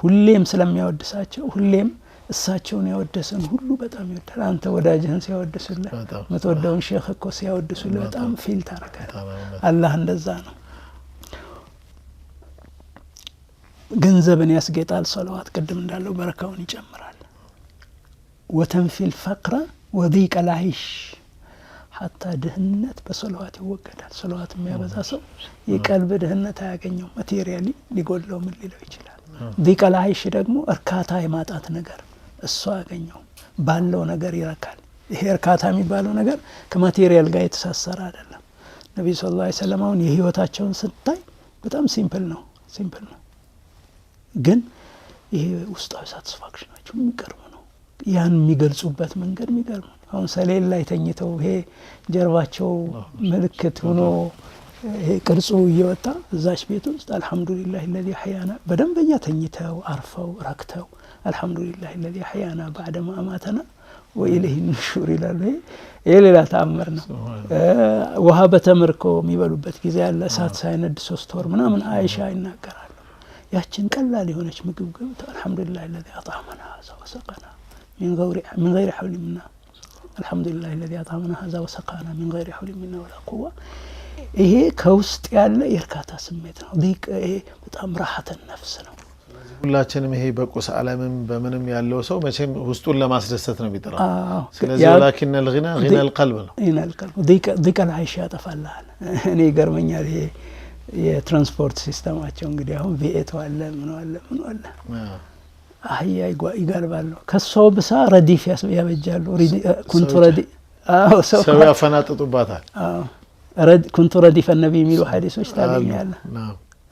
ሁሌም ስለሚያወድሳቸው ሁሌም እሳቸውን ያወደሰን ሁሉ በጣም ይወዳል። አንተ ወዳጅህን ሲያወድሱልህ የምትወደውን ሼክ እኮ ሲያወድሱልህ በጣም feel ታደርጋለህ። አላህ እንደዛ ነው። ገንዘብን ያስጌጣል ሶለዋት፣ ቅድም እንዳለው በረካውን ይጨምራል። وتنفي الفقر وضيق العيش حتى ድህነት በሶለዋት ይወገዳል። ሶለዋት የሚያበዛ ሰው የቀልብ ድህነት አያገኘው፣ materially ሊጎድለው ምን ሊለው ይችላል። ضيق العيش ደግሞ እርካታ የማጣት ነገር እሱ አያገኘው፣ ባለው ነገር ይረካል። ይሄ እርካታ የሚባለው ነገር ከ material ጋር የተሳሰረ አይደለም። ነቢዩ صلى الله عليه وسلم አሁን የህይወታቸውን ስታይ በጣም simple ነው፣ simple ነው። ግን ይሄ ውስጣዊ satisfaction ኣቸው የሚገርም ነው። ያን የሚገልጹበት መንገድ የሚገርም ነው። አሁን ሰሌን ላይ ተኝተው ይሄ ጀርባቸው ምልክት ሆኖ ይሄ ቅርጹ እየወጣ እዛች ቤት ውስጥ الحمد لله الذي أحيانا በደንበኛ ተኝተው አርፈው ረክተው الحمد لله الذي أحيانا بعد ما أماتنا وإليه النشور ይላሉ። ይሄ ሌላ ተአምር ነው። ውሃ በተምር እኮ የሚበሉበት ጊዜ አለ። እሳት ሳይነድ 3 ወር ምናምን አይሻ ይናገራሉ። ያችን ቀላል የሆነች ምግብ ገብተው الحمد لله الذي أطعمنا هذا وسقانا من غير حول منا الحمد لله الذي أطعمنا هذا وسقانا من غير حول منا ولا قوة። ይሄ ከውስጥ ያለ የእርካታ ስሜት ነው። ይሄ በጣም راحة النفس ነው። ሁላችንም ይሄ በቁስ ዓለምም በምንም ያለው ሰው መቼም ውስጡን ለማስደሰት ነው የሚጥረው። ስለዚህ ولكن الغنى غنى القلب ነው። غنى القلب ضيق العيش ያጠፋልሃል። እኔ ይገርመኛል ይሄ የትራንስፖርት system ኣቸው እንግዲህ አሁን V8 አለ ምን አለ ምን አለ አህያ ይጋልባሉ። ከሰው ብሳ ረዲፍ ያበጃሉ። كنت رديف አዎ ሰው ያፈናጥጡባታል። አዎ كنت رديف النبي የሚሉ ሐዲሶች ታገኛለህ።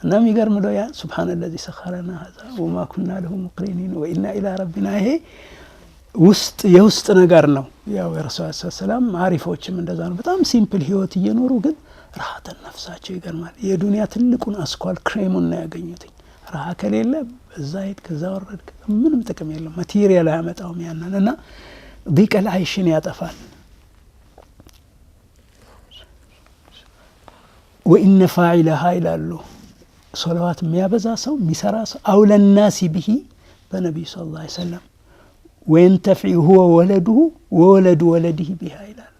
እና የሚገርም ነው ያ سبحان الذي سخر لنا هذا وما كنا له مقرنين وإنا إلى ربنا። ይሄ ውስጥ የውስጥ ነገር ነው። ያው የረሱል ሰላም አሪፎችም እንደዛ ነው። በጣም simple ህይወት እየኖሩ ግን راحة النفስ ኣቸው ይገርማል። የዱንያ ትልቁን አስኳል ክሬሙን ነው ያገኙት። راحة ከሌለ በዛ ሄድ ከዛ ወረድክ ምንም ጥቅም የለም። material አያመጣውም ያንን እና ضيق العيش ን ያጠፋል። وإن فاعلها ይላሉ ሶለዋት የሚያበዛ ሰው የሚሰራ ሰው أولى الناس به በነቢዩ صلى الله عليه وسلم وينتفع هو وولده وولد ولده بها ይላሉ።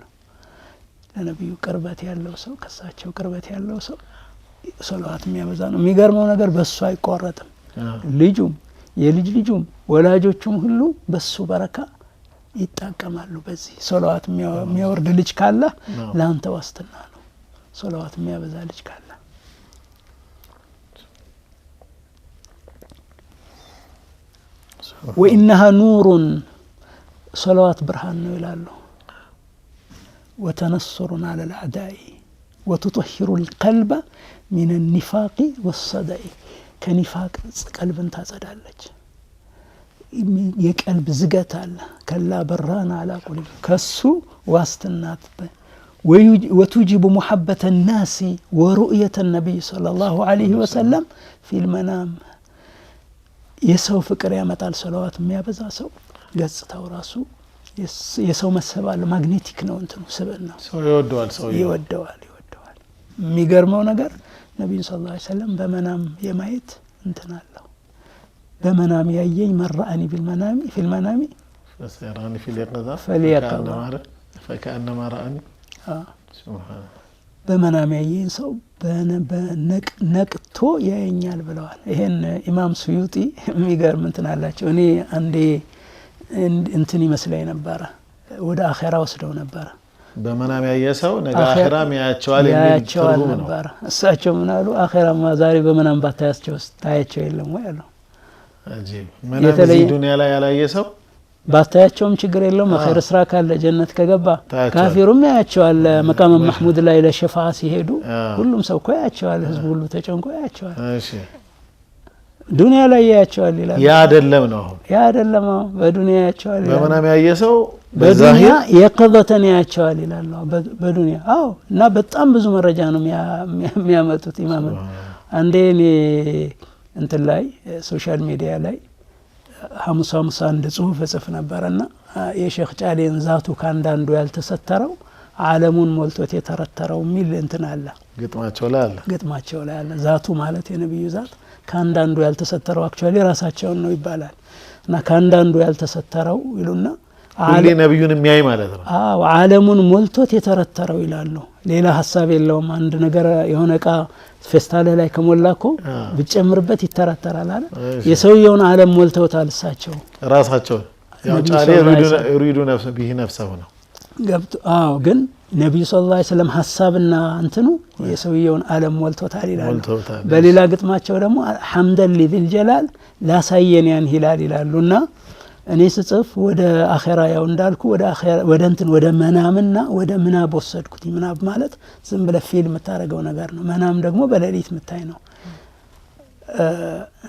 ለነቢዩ ቅርበት ያለው ሰው ከሳቸው ቅርበት ያለው ሰው ሶለዋት የሚያበዛ ነው። የሚገርመው ነገር በሱ አይቋረጥም። ልጁም የልጅ ልጁም ወላጆቹም ሁሉ በሱ በረካ ይጠቀማሉ። በዚህ ሶለዋት የሚያወርድ ልጅ ካለ ለአንተ ዋስትና ነው። ሶለዋት የሚያበዛ ልጅ ካለ وإنها نور ሶለዋት ብርሃን ነው ይላሉ። وتنصر على الأعداء وتطهر القلب من النفاق والصدأ ከኒፋቅ ቀልብን ታጸዳለች። የቀልብ ዝገት አለ። كلا بل ران على قلوبهم ከሱ ዋስትናት وتوجب محبة الناس ورؤية النبي صلى الله عليه وسلم في المنام። የሰው ፍቅር ያመጣል። ሶለዋት የሚያበዛ ሰው ገጽታው ራሱ የሰው መሰብ አለው። magnetic ነው እንትኑ ስብዕናው። ሰው ይወደዋል፣ ሰው ይወደዋል፣ ይወደዋል። የሚገርመው ነገር ነቢዩን صلى الله عليه وسلم በመናም የማየት እንትን አለው። በመናም ያየኝ من رآني بالمنام في المنام فسيراني في اليقظة فاليقظة فكأنما رآني። በመናም ያየኝ ሰው ነቅቶ ያየኛል ብለዋል። ይሄን ኢማም ስዩጢ የሚገርም እንትን አላቸው። እኔ አንዴ እንትን ይመስለኝ ነበረ ወደ አኼራ ወስደው ነበረ። በመናም ያየ ሰው ነገ አኼራም ያያቸዋል የሚል ትርጉም ነው። ነበረ። እሳቸው ምን አሉ? አኼራማ ዛሬ በመናም ባታያቸው ታያቸው የለም ወይ አሉ። አጂብ። መናም እዚህ ዱንያ ላይ ያላየ ሰው ባታያቸውም ችግር የለውም። ኸይር ስራ ካለ ጀነት ከገባ ካፊሩም ያያቸዋል። መቃመ ማህሙድ ላይ ለሸፋ ሲሄዱ ሁሉም ሰው እኮ ያያቸዋል። ህዝቡ ሁሉ ተጨንቆ ያያቸዋል። ዱንያ ላይ ያያቸዋል ይላል። ያ አይደለም ነው አሁን ያ አይደለም። በዱንያ ያያቸዋል ይላል። በመናም ያየ ሰው በዱንያ የቅዘተን ያያቸዋል ይላል። በዱንያ አዎ። እና በጣም ብዙ መረጃ ነው የሚያመጡት ኢማም። አንዴ እኔ እንትን ላይ social media ላይ ሐሙስ ሐሙስ አንድ ጽሁፍ እጽፍ ነበርና የሼክ ጫሌን ዛቱ ካንዳንዱ ያልተሰተረው ዓለሙን ሞልቶት የተረተረው የሚል እንትን አለ። ግጥማቸው ላይ አለ። ግጥማቸው ላይ አለ። ዛቱ ማለት የነብዩ ዛት ካንዳንዱ ያልተሰተረው actually ራሳቸውን ነው ይባላል። እና ካንዳንዱ ያልተሰተረው ይሉና ሁሌ ነብዩን የሚያይ ማለት ነው። አዎ ዓለሙን ሞልቶት የተረተረው ይላሉ። ሌላ ሐሳብ የለውም። አንድ ነገር የሆነ እቃ ፌስታልህ ላይ ከሞላ እኮ ብትጨምርበት ይተረተራል አይደል? የሰውየውን ዓለም ሞልተውታል እሳቸው ራሳቸው። ያው ጫሌ يريد به نفسه ነው ገብቶ። አዎ ግን ነቢዩ صلى الله عليه وسلم ሀሳብና እንትኑ የሰውየውን ዓለም ሞልቶታል ይላሉ። በሌላ ግጥማቸው ደግሞ حمدا لذي الجلال ላሳየን ያን ሂላል ይላሉና እኔ ስጽፍ ወደ አኼራ ያው እንዳልኩ ወደ እንትን ወደ መናምና ወደ ምናብ ወሰድኩት። ምናብ ማለት ዝም ብለህ feel የምታደርገው ነገር ነው። መናም ደግሞ በሌሊት የምታይ ነው።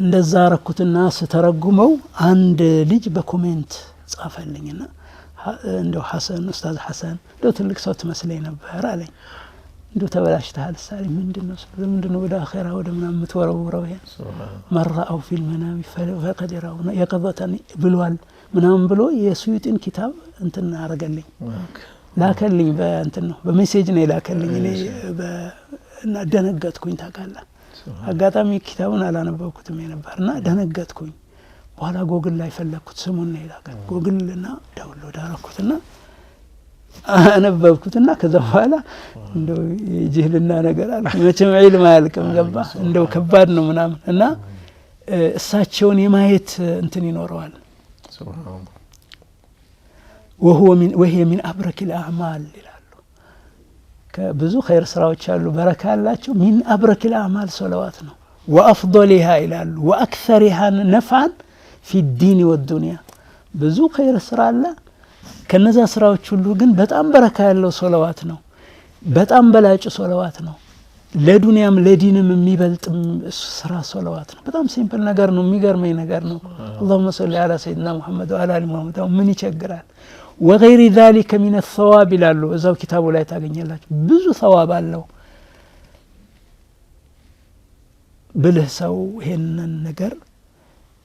እንደዛ አረኩትና ስተረጉመው አንድ ልጅ በ comment ጻፈልኝና እንደው ሐሰን ኡስታዝ ሐሰን እንደው ትልቅ ሰው ትመስለኝ ነበር አለኝ። እንደው ተበላሽተሃል ሳለኝ ምንድነው ምንድነው ወደ አኼራ ወደ ምናምን የምትወረውረው? ይሄን من رآه في المنام فقد رآه يقظة ብሏል ምናምን ብሎ የሱዩጢን ኪታብ እንትን አረገልኝ ላከልኝ። በእንትን ነው በ message ነው የላከልኝ። እኔ እና ደነገጥኩኝ ታውቃለህ። አጋጣሚ ኪታቡን አላነበብኩትም የነበር እና ደነገጥኩኝ። በኋላ ጎግል ላይ ፈለግኩት ስሙን ነው የላከል ጎግል እና download አረኩትና አነበብኩትና ከዛ በኋላ እንደው የጅህልና ነገር አልኩ። መቼም ዒልም አያልቅም ገባ እንደው ከባድ ነው ምናምን እና እሳቸውን የማየት እንትን ይኖረዋል። وهي من أبرك الأعمال ይላሉ። ብዙ ኸይር ስራዎች አሉ በረካ ያላቸው፣ من أبرك الأعمال ሶለዋት ነው። وأفضلها ይላሉ وأكثرها نفعا في الدين والدنيا። ብዙ ኸይር ስራ አለ፣ ከነዛ ስራዎች ሁሉ ግን በጣም በረካ ያለው ሶለዋት ነው። በጣም በላጭ ሶለዋት ነው። ለዱንያም ለዲንም የሚበልጥ ስራ ሶለዋት ነው። በጣም simple ነገር ነው። የሚገርመኝ ነገር ነው። اللهم صل على سيدنا محمد وعلى آل محمد ምን ይቸግራል? وغير ذلك من الثواب ይላሉ። እዛው ኪታቡ ላይ ታገኛላችሁ። ብዙ ሰዋብ አለው። ብልህ ሰው ይሄንን ነገር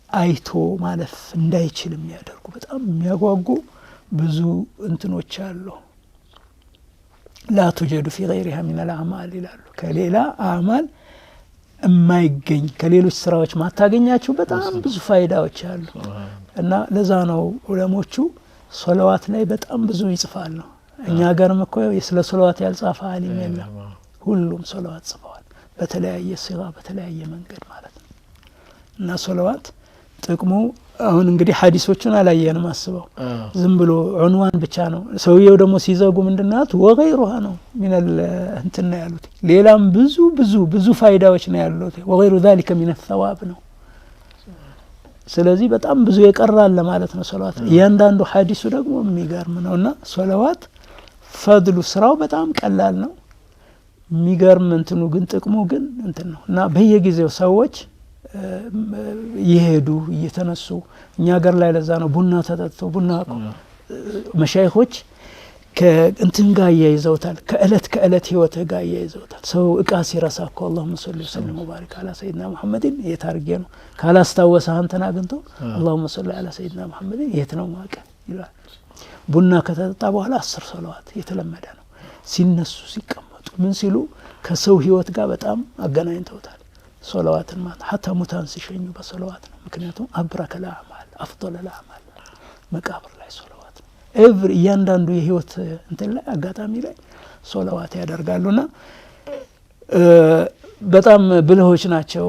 አይቶ ማለፍ እንዳይችል የሚያደርጉ በጣም የሚያጓጉ ብዙ እንትኖች አሉ። لا توجد في غيرها من الأعمال ይላሉ። ከሌላ أعمال የማይገኝ ከሌሎች ስራዎች ማታገኛቸው በጣም ብዙ ፋይዳዎች አሉ እና ለዛ ነው ዑለሞቹ ሶለዋት ላይ በጣም ብዙ ይጽፋሉ። እኛ ሀገርም እኮ ስለ ሶለዋት ያልጻፈ አሊም የለም። ሁሉም ሶለዋት ጽፈዋል፣ በተለያየ ሲጋ በተለያየ መንገድ ማለት ነው። እና ሶለዋት ጥቅሙ አሁን እንግዲህ ሀዲሶቹን አላየንም። አስበው ዝም ብሎ ዑንዋን ብቻ ነው። ሰውየው ደግሞ ሲዘጉ ምንድናት وغيرها ነው من ال እንትን ነው ያሉት። ሌላም ብዙ ብዙ ብዙ ፋይዳዎች ነው ያሉት። وغير ذلك من الثواب ነው። ስለዚህ በጣም ብዙ የቀራል ለማለት ነው ሶለዋት። እያንዳንዱ ሀዲሱ ደግሞ የሚገርም ነው እና ሶለዋት ፈድሉ ስራው በጣም ቀላል ነው። የሚገርም እንትኑ ግን ጥቅሙ ግን እንትን ነው እና በየጊዜው ሰዎች እየሄዱ እየተነሱ እኛ ሀገር ላይ ለዛ ነው ቡና ተጠጥቶ ቡና መሻይኾች ከእንትን ጋር እያይዘውታል። ከእለት ከእለት ህይወትህ ጋር እያይዘውታል። ሰው እቃ ሲረሳ እኮ اللهم صل وسلم وبارك على سيدنا محمد የት አድርጌ ነው ካላስታወሰህ አንተን አግኝቶ اللهم صل على سيدنا محمد የት ነው ማቀ ይላል። ቡና ከተጠጣ በኋላ 10 ሰለዋት የተለመደ ነው። ሲነሱ ሲቀመጡ ምን ሲሉ ከሰው ህይወት ጋር በጣም አገናኝተውታል። ሶለዋትን ማለት حتى ሙታን ሲሸኙ በሶለዋት ነው። ምክንያቱም أبرك الأعمال أفضل الأعمال መቃብር ላይ ሶለዋት ነው። every እያንዳንዱ የህይወት እንትን ላይ አጋጣሚ ላይ ሶለዋት ያደርጋሉና በጣም ብልሆች ናቸው።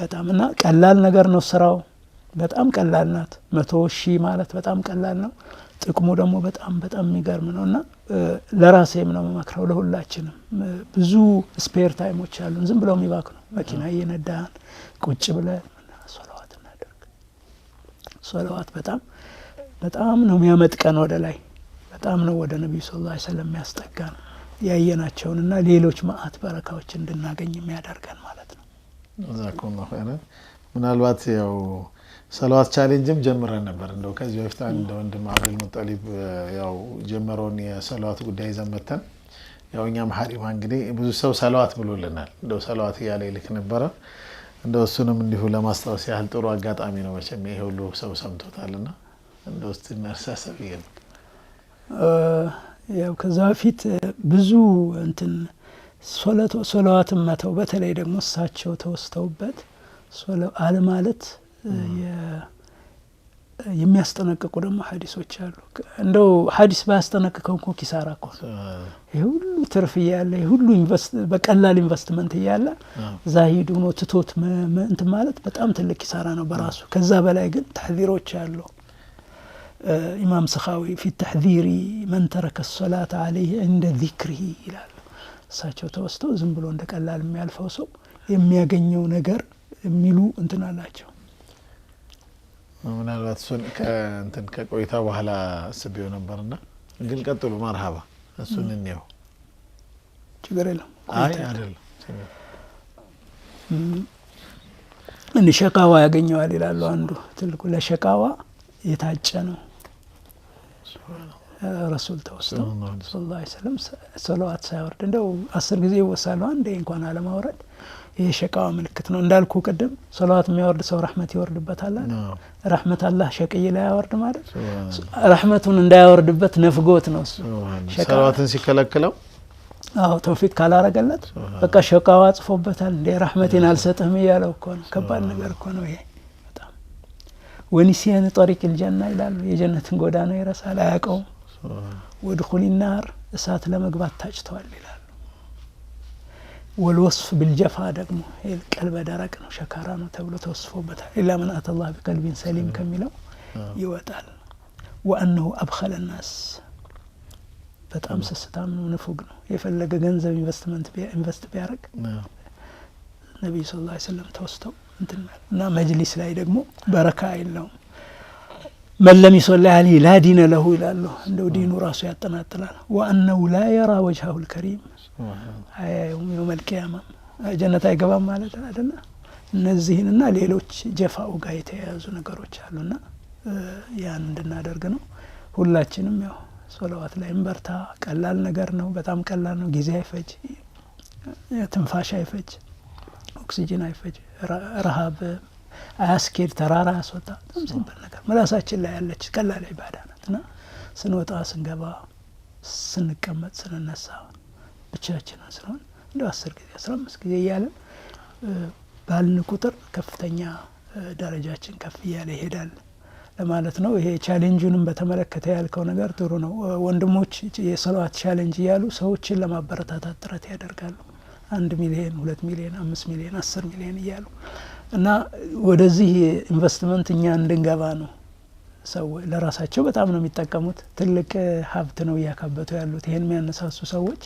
በጣም እና ቀላል ነገር ነው ስራው በጣም ቀላል ናት። 100,000 ማለት በጣም ቀላል ነው። ጥቅሙ ደግሞ በጣም በጣም የሚገርም ነው እና ለራሴም ነው የምመክረው ለሁላችንም። ብዙ spare time ኦች አሉን ዝም ብለው የሚባክኑ መኪና እየነዳን ቁጭ ብለን ሶለዋት እናደርግ። ሶለዋት በጣም በጣም ነው የሚያመጥቀን ወደ ላይ፣ በጣም ነው ወደ ነቢዩ صلى الله عليه وسلم የሚያስጠጋን ያየናቸውንና ሌሎች መአት በረካዎች እንድናገኝ የሚያደርገን ማለት ነው። جزاكم الله خيرا። ምናልባት ያው ሰለዋት challenge ም ጀምረን ነበር። እንደው ከዚህ በፊት አንድ ወንድም አብዱል ሙጠሊብ ያው ጀመረውን የሰለዋት ጉዳይ ይዘን መተን ያው እኛም ሀሪማ እንግዲህ ብዙ ሰው ሰለዋት ብሎልናል። እንደው ሰለዋት እያለ ይልክ ነበረ። እንደው እሱንም እንዲሁ ለማስታወስ ያህል ጥሩ አጋጣሚ ነው። መቼም ይሄ ሁሉ ሰው ሰምቶታልና እንደው እስቲ እናርሳሰብ ነው። ያው ከዛ በፊት ብዙ እንትን ሶለዋትን መተው በተለይ ደግሞ እሳቸው ተወስተውበት አለ ማለት የሚያስጠነቅቁ ደግሞ ሀዲሶች አሉ። እንደው ሀዲስ ባያስጠነቅቀው እኮ ኪሳራ እኮ ነው። ይሄ ሁሉ ትርፍ እያለ ይሄ ሁሉ በቀላል ኢንቨስትመንት እያለ ዛሂድ ሆኖ ትቶት እንትን ማለት በጣም ትልቅ ኪሳራ ነው በራሱ። ከዛ በላይ ግን ተሕዚሮች አሉ። ኢማም ሰኻዊ في تحذير من ترك الصلاة عليه عند ذكره ይላሉ። እሳቸው ተወስተው ዝም ብሎ እንደ ቀላል የሚያልፈው ሰው የሚያገኘው ነገር የሚሉ እንትን አላቸው። ምናልባት እሱን ከእንትን ከቆይታ በኋላ አስቤው ነበርና ግን ቀጥሉ። መርሀባ እሱን እንየው። ችግር የለም። አይ አይደለም። እን ሸቃዋ ያገኘዋል ይላሉ። አንዱ ትልቁ ለሸቃዋ የታጨ ነው። ረሱል ተወስተው ሰለላሁ ዐለይሂ ወሰለም ሰለዋት ሳያወርድ እንደው 10 ጊዜ ይወሳሉ፣ አንዴ እንኳን አለማውረድ ይሄ ሸቃዋ ምልክት ነው። እንዳልኩ ቅድም ሰለዋት የሚያወርድ ሰው ረሕመት ይወርድበታል አለ። ረሕመት አላህ ሸቅይ ላይ ያወርድ ማለት ረሕመቱን እንዳያወርድበት ነፍጎት ነው እሱ ሰለዋትን ሲከለክለው። አዎ ተውፊቅ ካላረገለት በቃ ሸቃዋ ጽፎበታል። እንዴ ረሕመቴን አልሰጥህም እያለው እኮ ነው። ከባድ ነገር እኮ ነው ይሄ በጣም። ونسيان طريق الجنة ይላሉ። የጀነትን ጎዳና ይረሳል፣ አያውቀውም። ودخول النار እሳት ለመግባት ታጭተዋል ይላሉ። والوصف بالجفا ደግሞ ቀልበ ደረቅ ነው፣ ሸካራ ነው ተብሎ ተወስፎበታል። إلا من أتى الله بقلب سليم ከሚለው ይወጣል። وأنه أبخل الناس በጣም ስስታም ነው፣ ንፉግ ነው። የፈለገ ገንዘብ ኢንቨስትመንት invest ቢያደርግ ነቢዩ ሰለላሁ ዐለይሂ ወሰለም ተወስተው እንትን እና መጅሊስ ላይ ደግሞ በረካ የለውም። من لم يصل عليه لا دين له ይላሉ። እንደው ዲኑ ራሱ ያጠናጥላል። وأنه لا يرى وجهه الكريم አያየውም፣ يوم القيامة ጀነት አይገባም ማለት አይደለ። እነዚህንና ሌሎች ጀፋኡ ጋር የተያያዙ ነገሮች አሉና ያን እንድናደርግ ነው። ሁላችንም ያው ሶለዋት ላይ እንበርታ። ቀላል ነገር ነው፣ በጣም ቀላል ነው። ጊዜ አይፈጅ፣ ትንፋሽ አይፈጅ፣ ኦክሲጅን አይፈጅ፣ ረሀብ አያስኬድ፣ ተራራ አያስወጣ። በጣም simple ነገር ምላሳችን ላይ ያለች ቀላል ዒባዳ ናት እና ስንወጣ፣ ስንገባ፣ ስንቀመጥ፣ ስንነሳ፣ ብቻችንን ስንሆን እንደው 10 ጊዜ 15 ጊዜ እያለን ባልን ቁጥር ከፍተኛ ደረጃችን ከፍ እያለ ይሄዳል ለማለት ነው። ይሄ challenge ኡንም በተመለከተ ያልከው ነገር ጥሩ ነው። ወንድሞች የሰለዋት challenge እያሉ ሰዎችን ለማበረታታት ጥረት ያደርጋሉ። 1 ሚሊየን፣ 2 ሚሊየን፣ 5 ሚሊየን፣ 10 ሚሊየን እያሉ እና ወደዚህ ኢንቨስትመንት እኛ እንድንገባ ነው። ሰው ለራሳቸው በጣም ነው የሚጠቀሙት። ትልቅ ሀብት ነው እያካበቱ ያሉት ይሄን የሚያነሳሱ ሰዎች።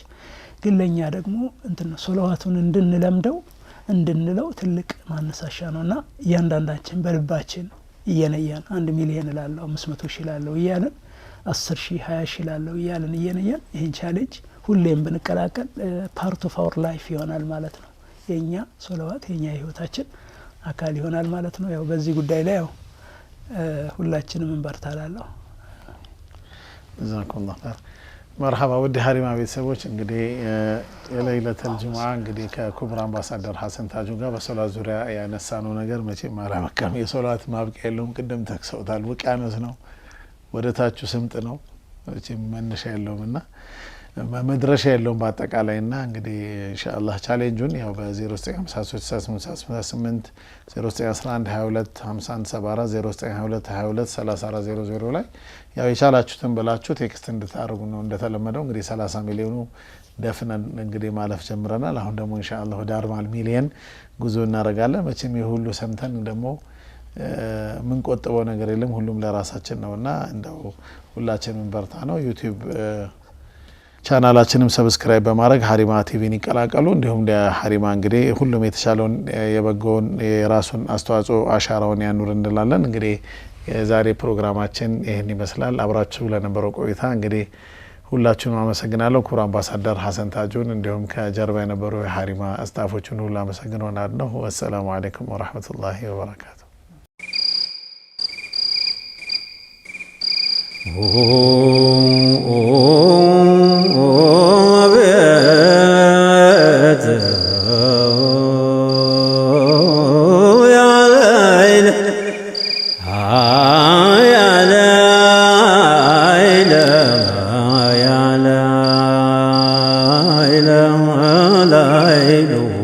ግን ለኛ ደግሞ እንትን ነው ሶለዋቱን እንድንለምደው እንድንለው ትልቅ ማነሳሻ ነውና እያንዳንዳችን በልባችን እየነያን 1 ሚሊየን እላለሁ፣ 500 ሺህ እላለሁ እያልን 10 ሺህ 20 ሺህ እላለሁ እያልን እየነያን ይሄን challenge ሁሌም ብንቀላቀል part of our life ይሆናል ማለት ነው። የኛ ሶለዋት የኛ ህይወታችን አካል ይሆናል ማለት ነው። ያው በዚህ ጉዳይ ላይ ያው ሁላችንም እንበርታላለሁ። ጀዛኩሙላሁ ኸይር። መርሐባ ውድ ሀሪማ ቤተሰቦች፣ እንግዲህ የለይለተል ጁሙዓ እንግዲህ ከክቡር አምባሳደር ሀሰን ታጁ ጋር በሶላት ዙሪያ ያነሳነው ነገር መቼም አላበቃም። የሶላት ማብቂያ የለውም። ቅድም ተክሰውታል። ውቅያኖስ ነው፣ ወደ ታቹ ስምጥ ነው። መቼም መነሻ የለውም እና መድረሻ የለውም በአጠቃላይ። እና እንግዲህ ኢንሻአላህ challenge ኡን ያው በ09536888 091122 5174 0922 22 34 00 ላይ ያው የቻላችሁትን ብላችሁ text እንድታደርጉ ነው። እንደተለመደው እንግዲህ 30 ሚሊዮኑ ደፍነን እንግዲህ ማለፍ ጀምረናል። አሁን ደግሞ ኢንሻአላህ ወደ 40 ሚሊዮን ጉዞ እናደርጋለን። መቼም ይህ ሁሉ ሰምተን ደግሞ የምንቆጥበው ነገር የለም፣ ሁሉም ለራሳችን ነውና እንደው ሁላችንም በርታ ነው። ዩቲዩብ ቻናላችንም subscribe በማድረግ ሀሪማ ቲቪን ይቀላቀሉ። እንዲሁም ለሀሪማ እንግዲህ ሁሉም የተሻለውን የበጎውን የራሱን አስተዋጽኦ አሻራውን ያኑር እንላለን። እንግዲህ የዛሬ ፕሮግራማችን ይህን ይመስላል። አብራችሁ ለነበረው ቆይታ እንግዲህ ሁላችሁንም አመሰግናለሁ። ክቡር አምባሳደር ሀሰን ታጁን እንዲሁም ከጀርባ የነበሩ የሀሪማ staff ኦችን ሁሉ አመሰግናለሁ። ወሰላሙ አለይኩም ወረህመቱላሂ ወበረካቱ። يا ليل.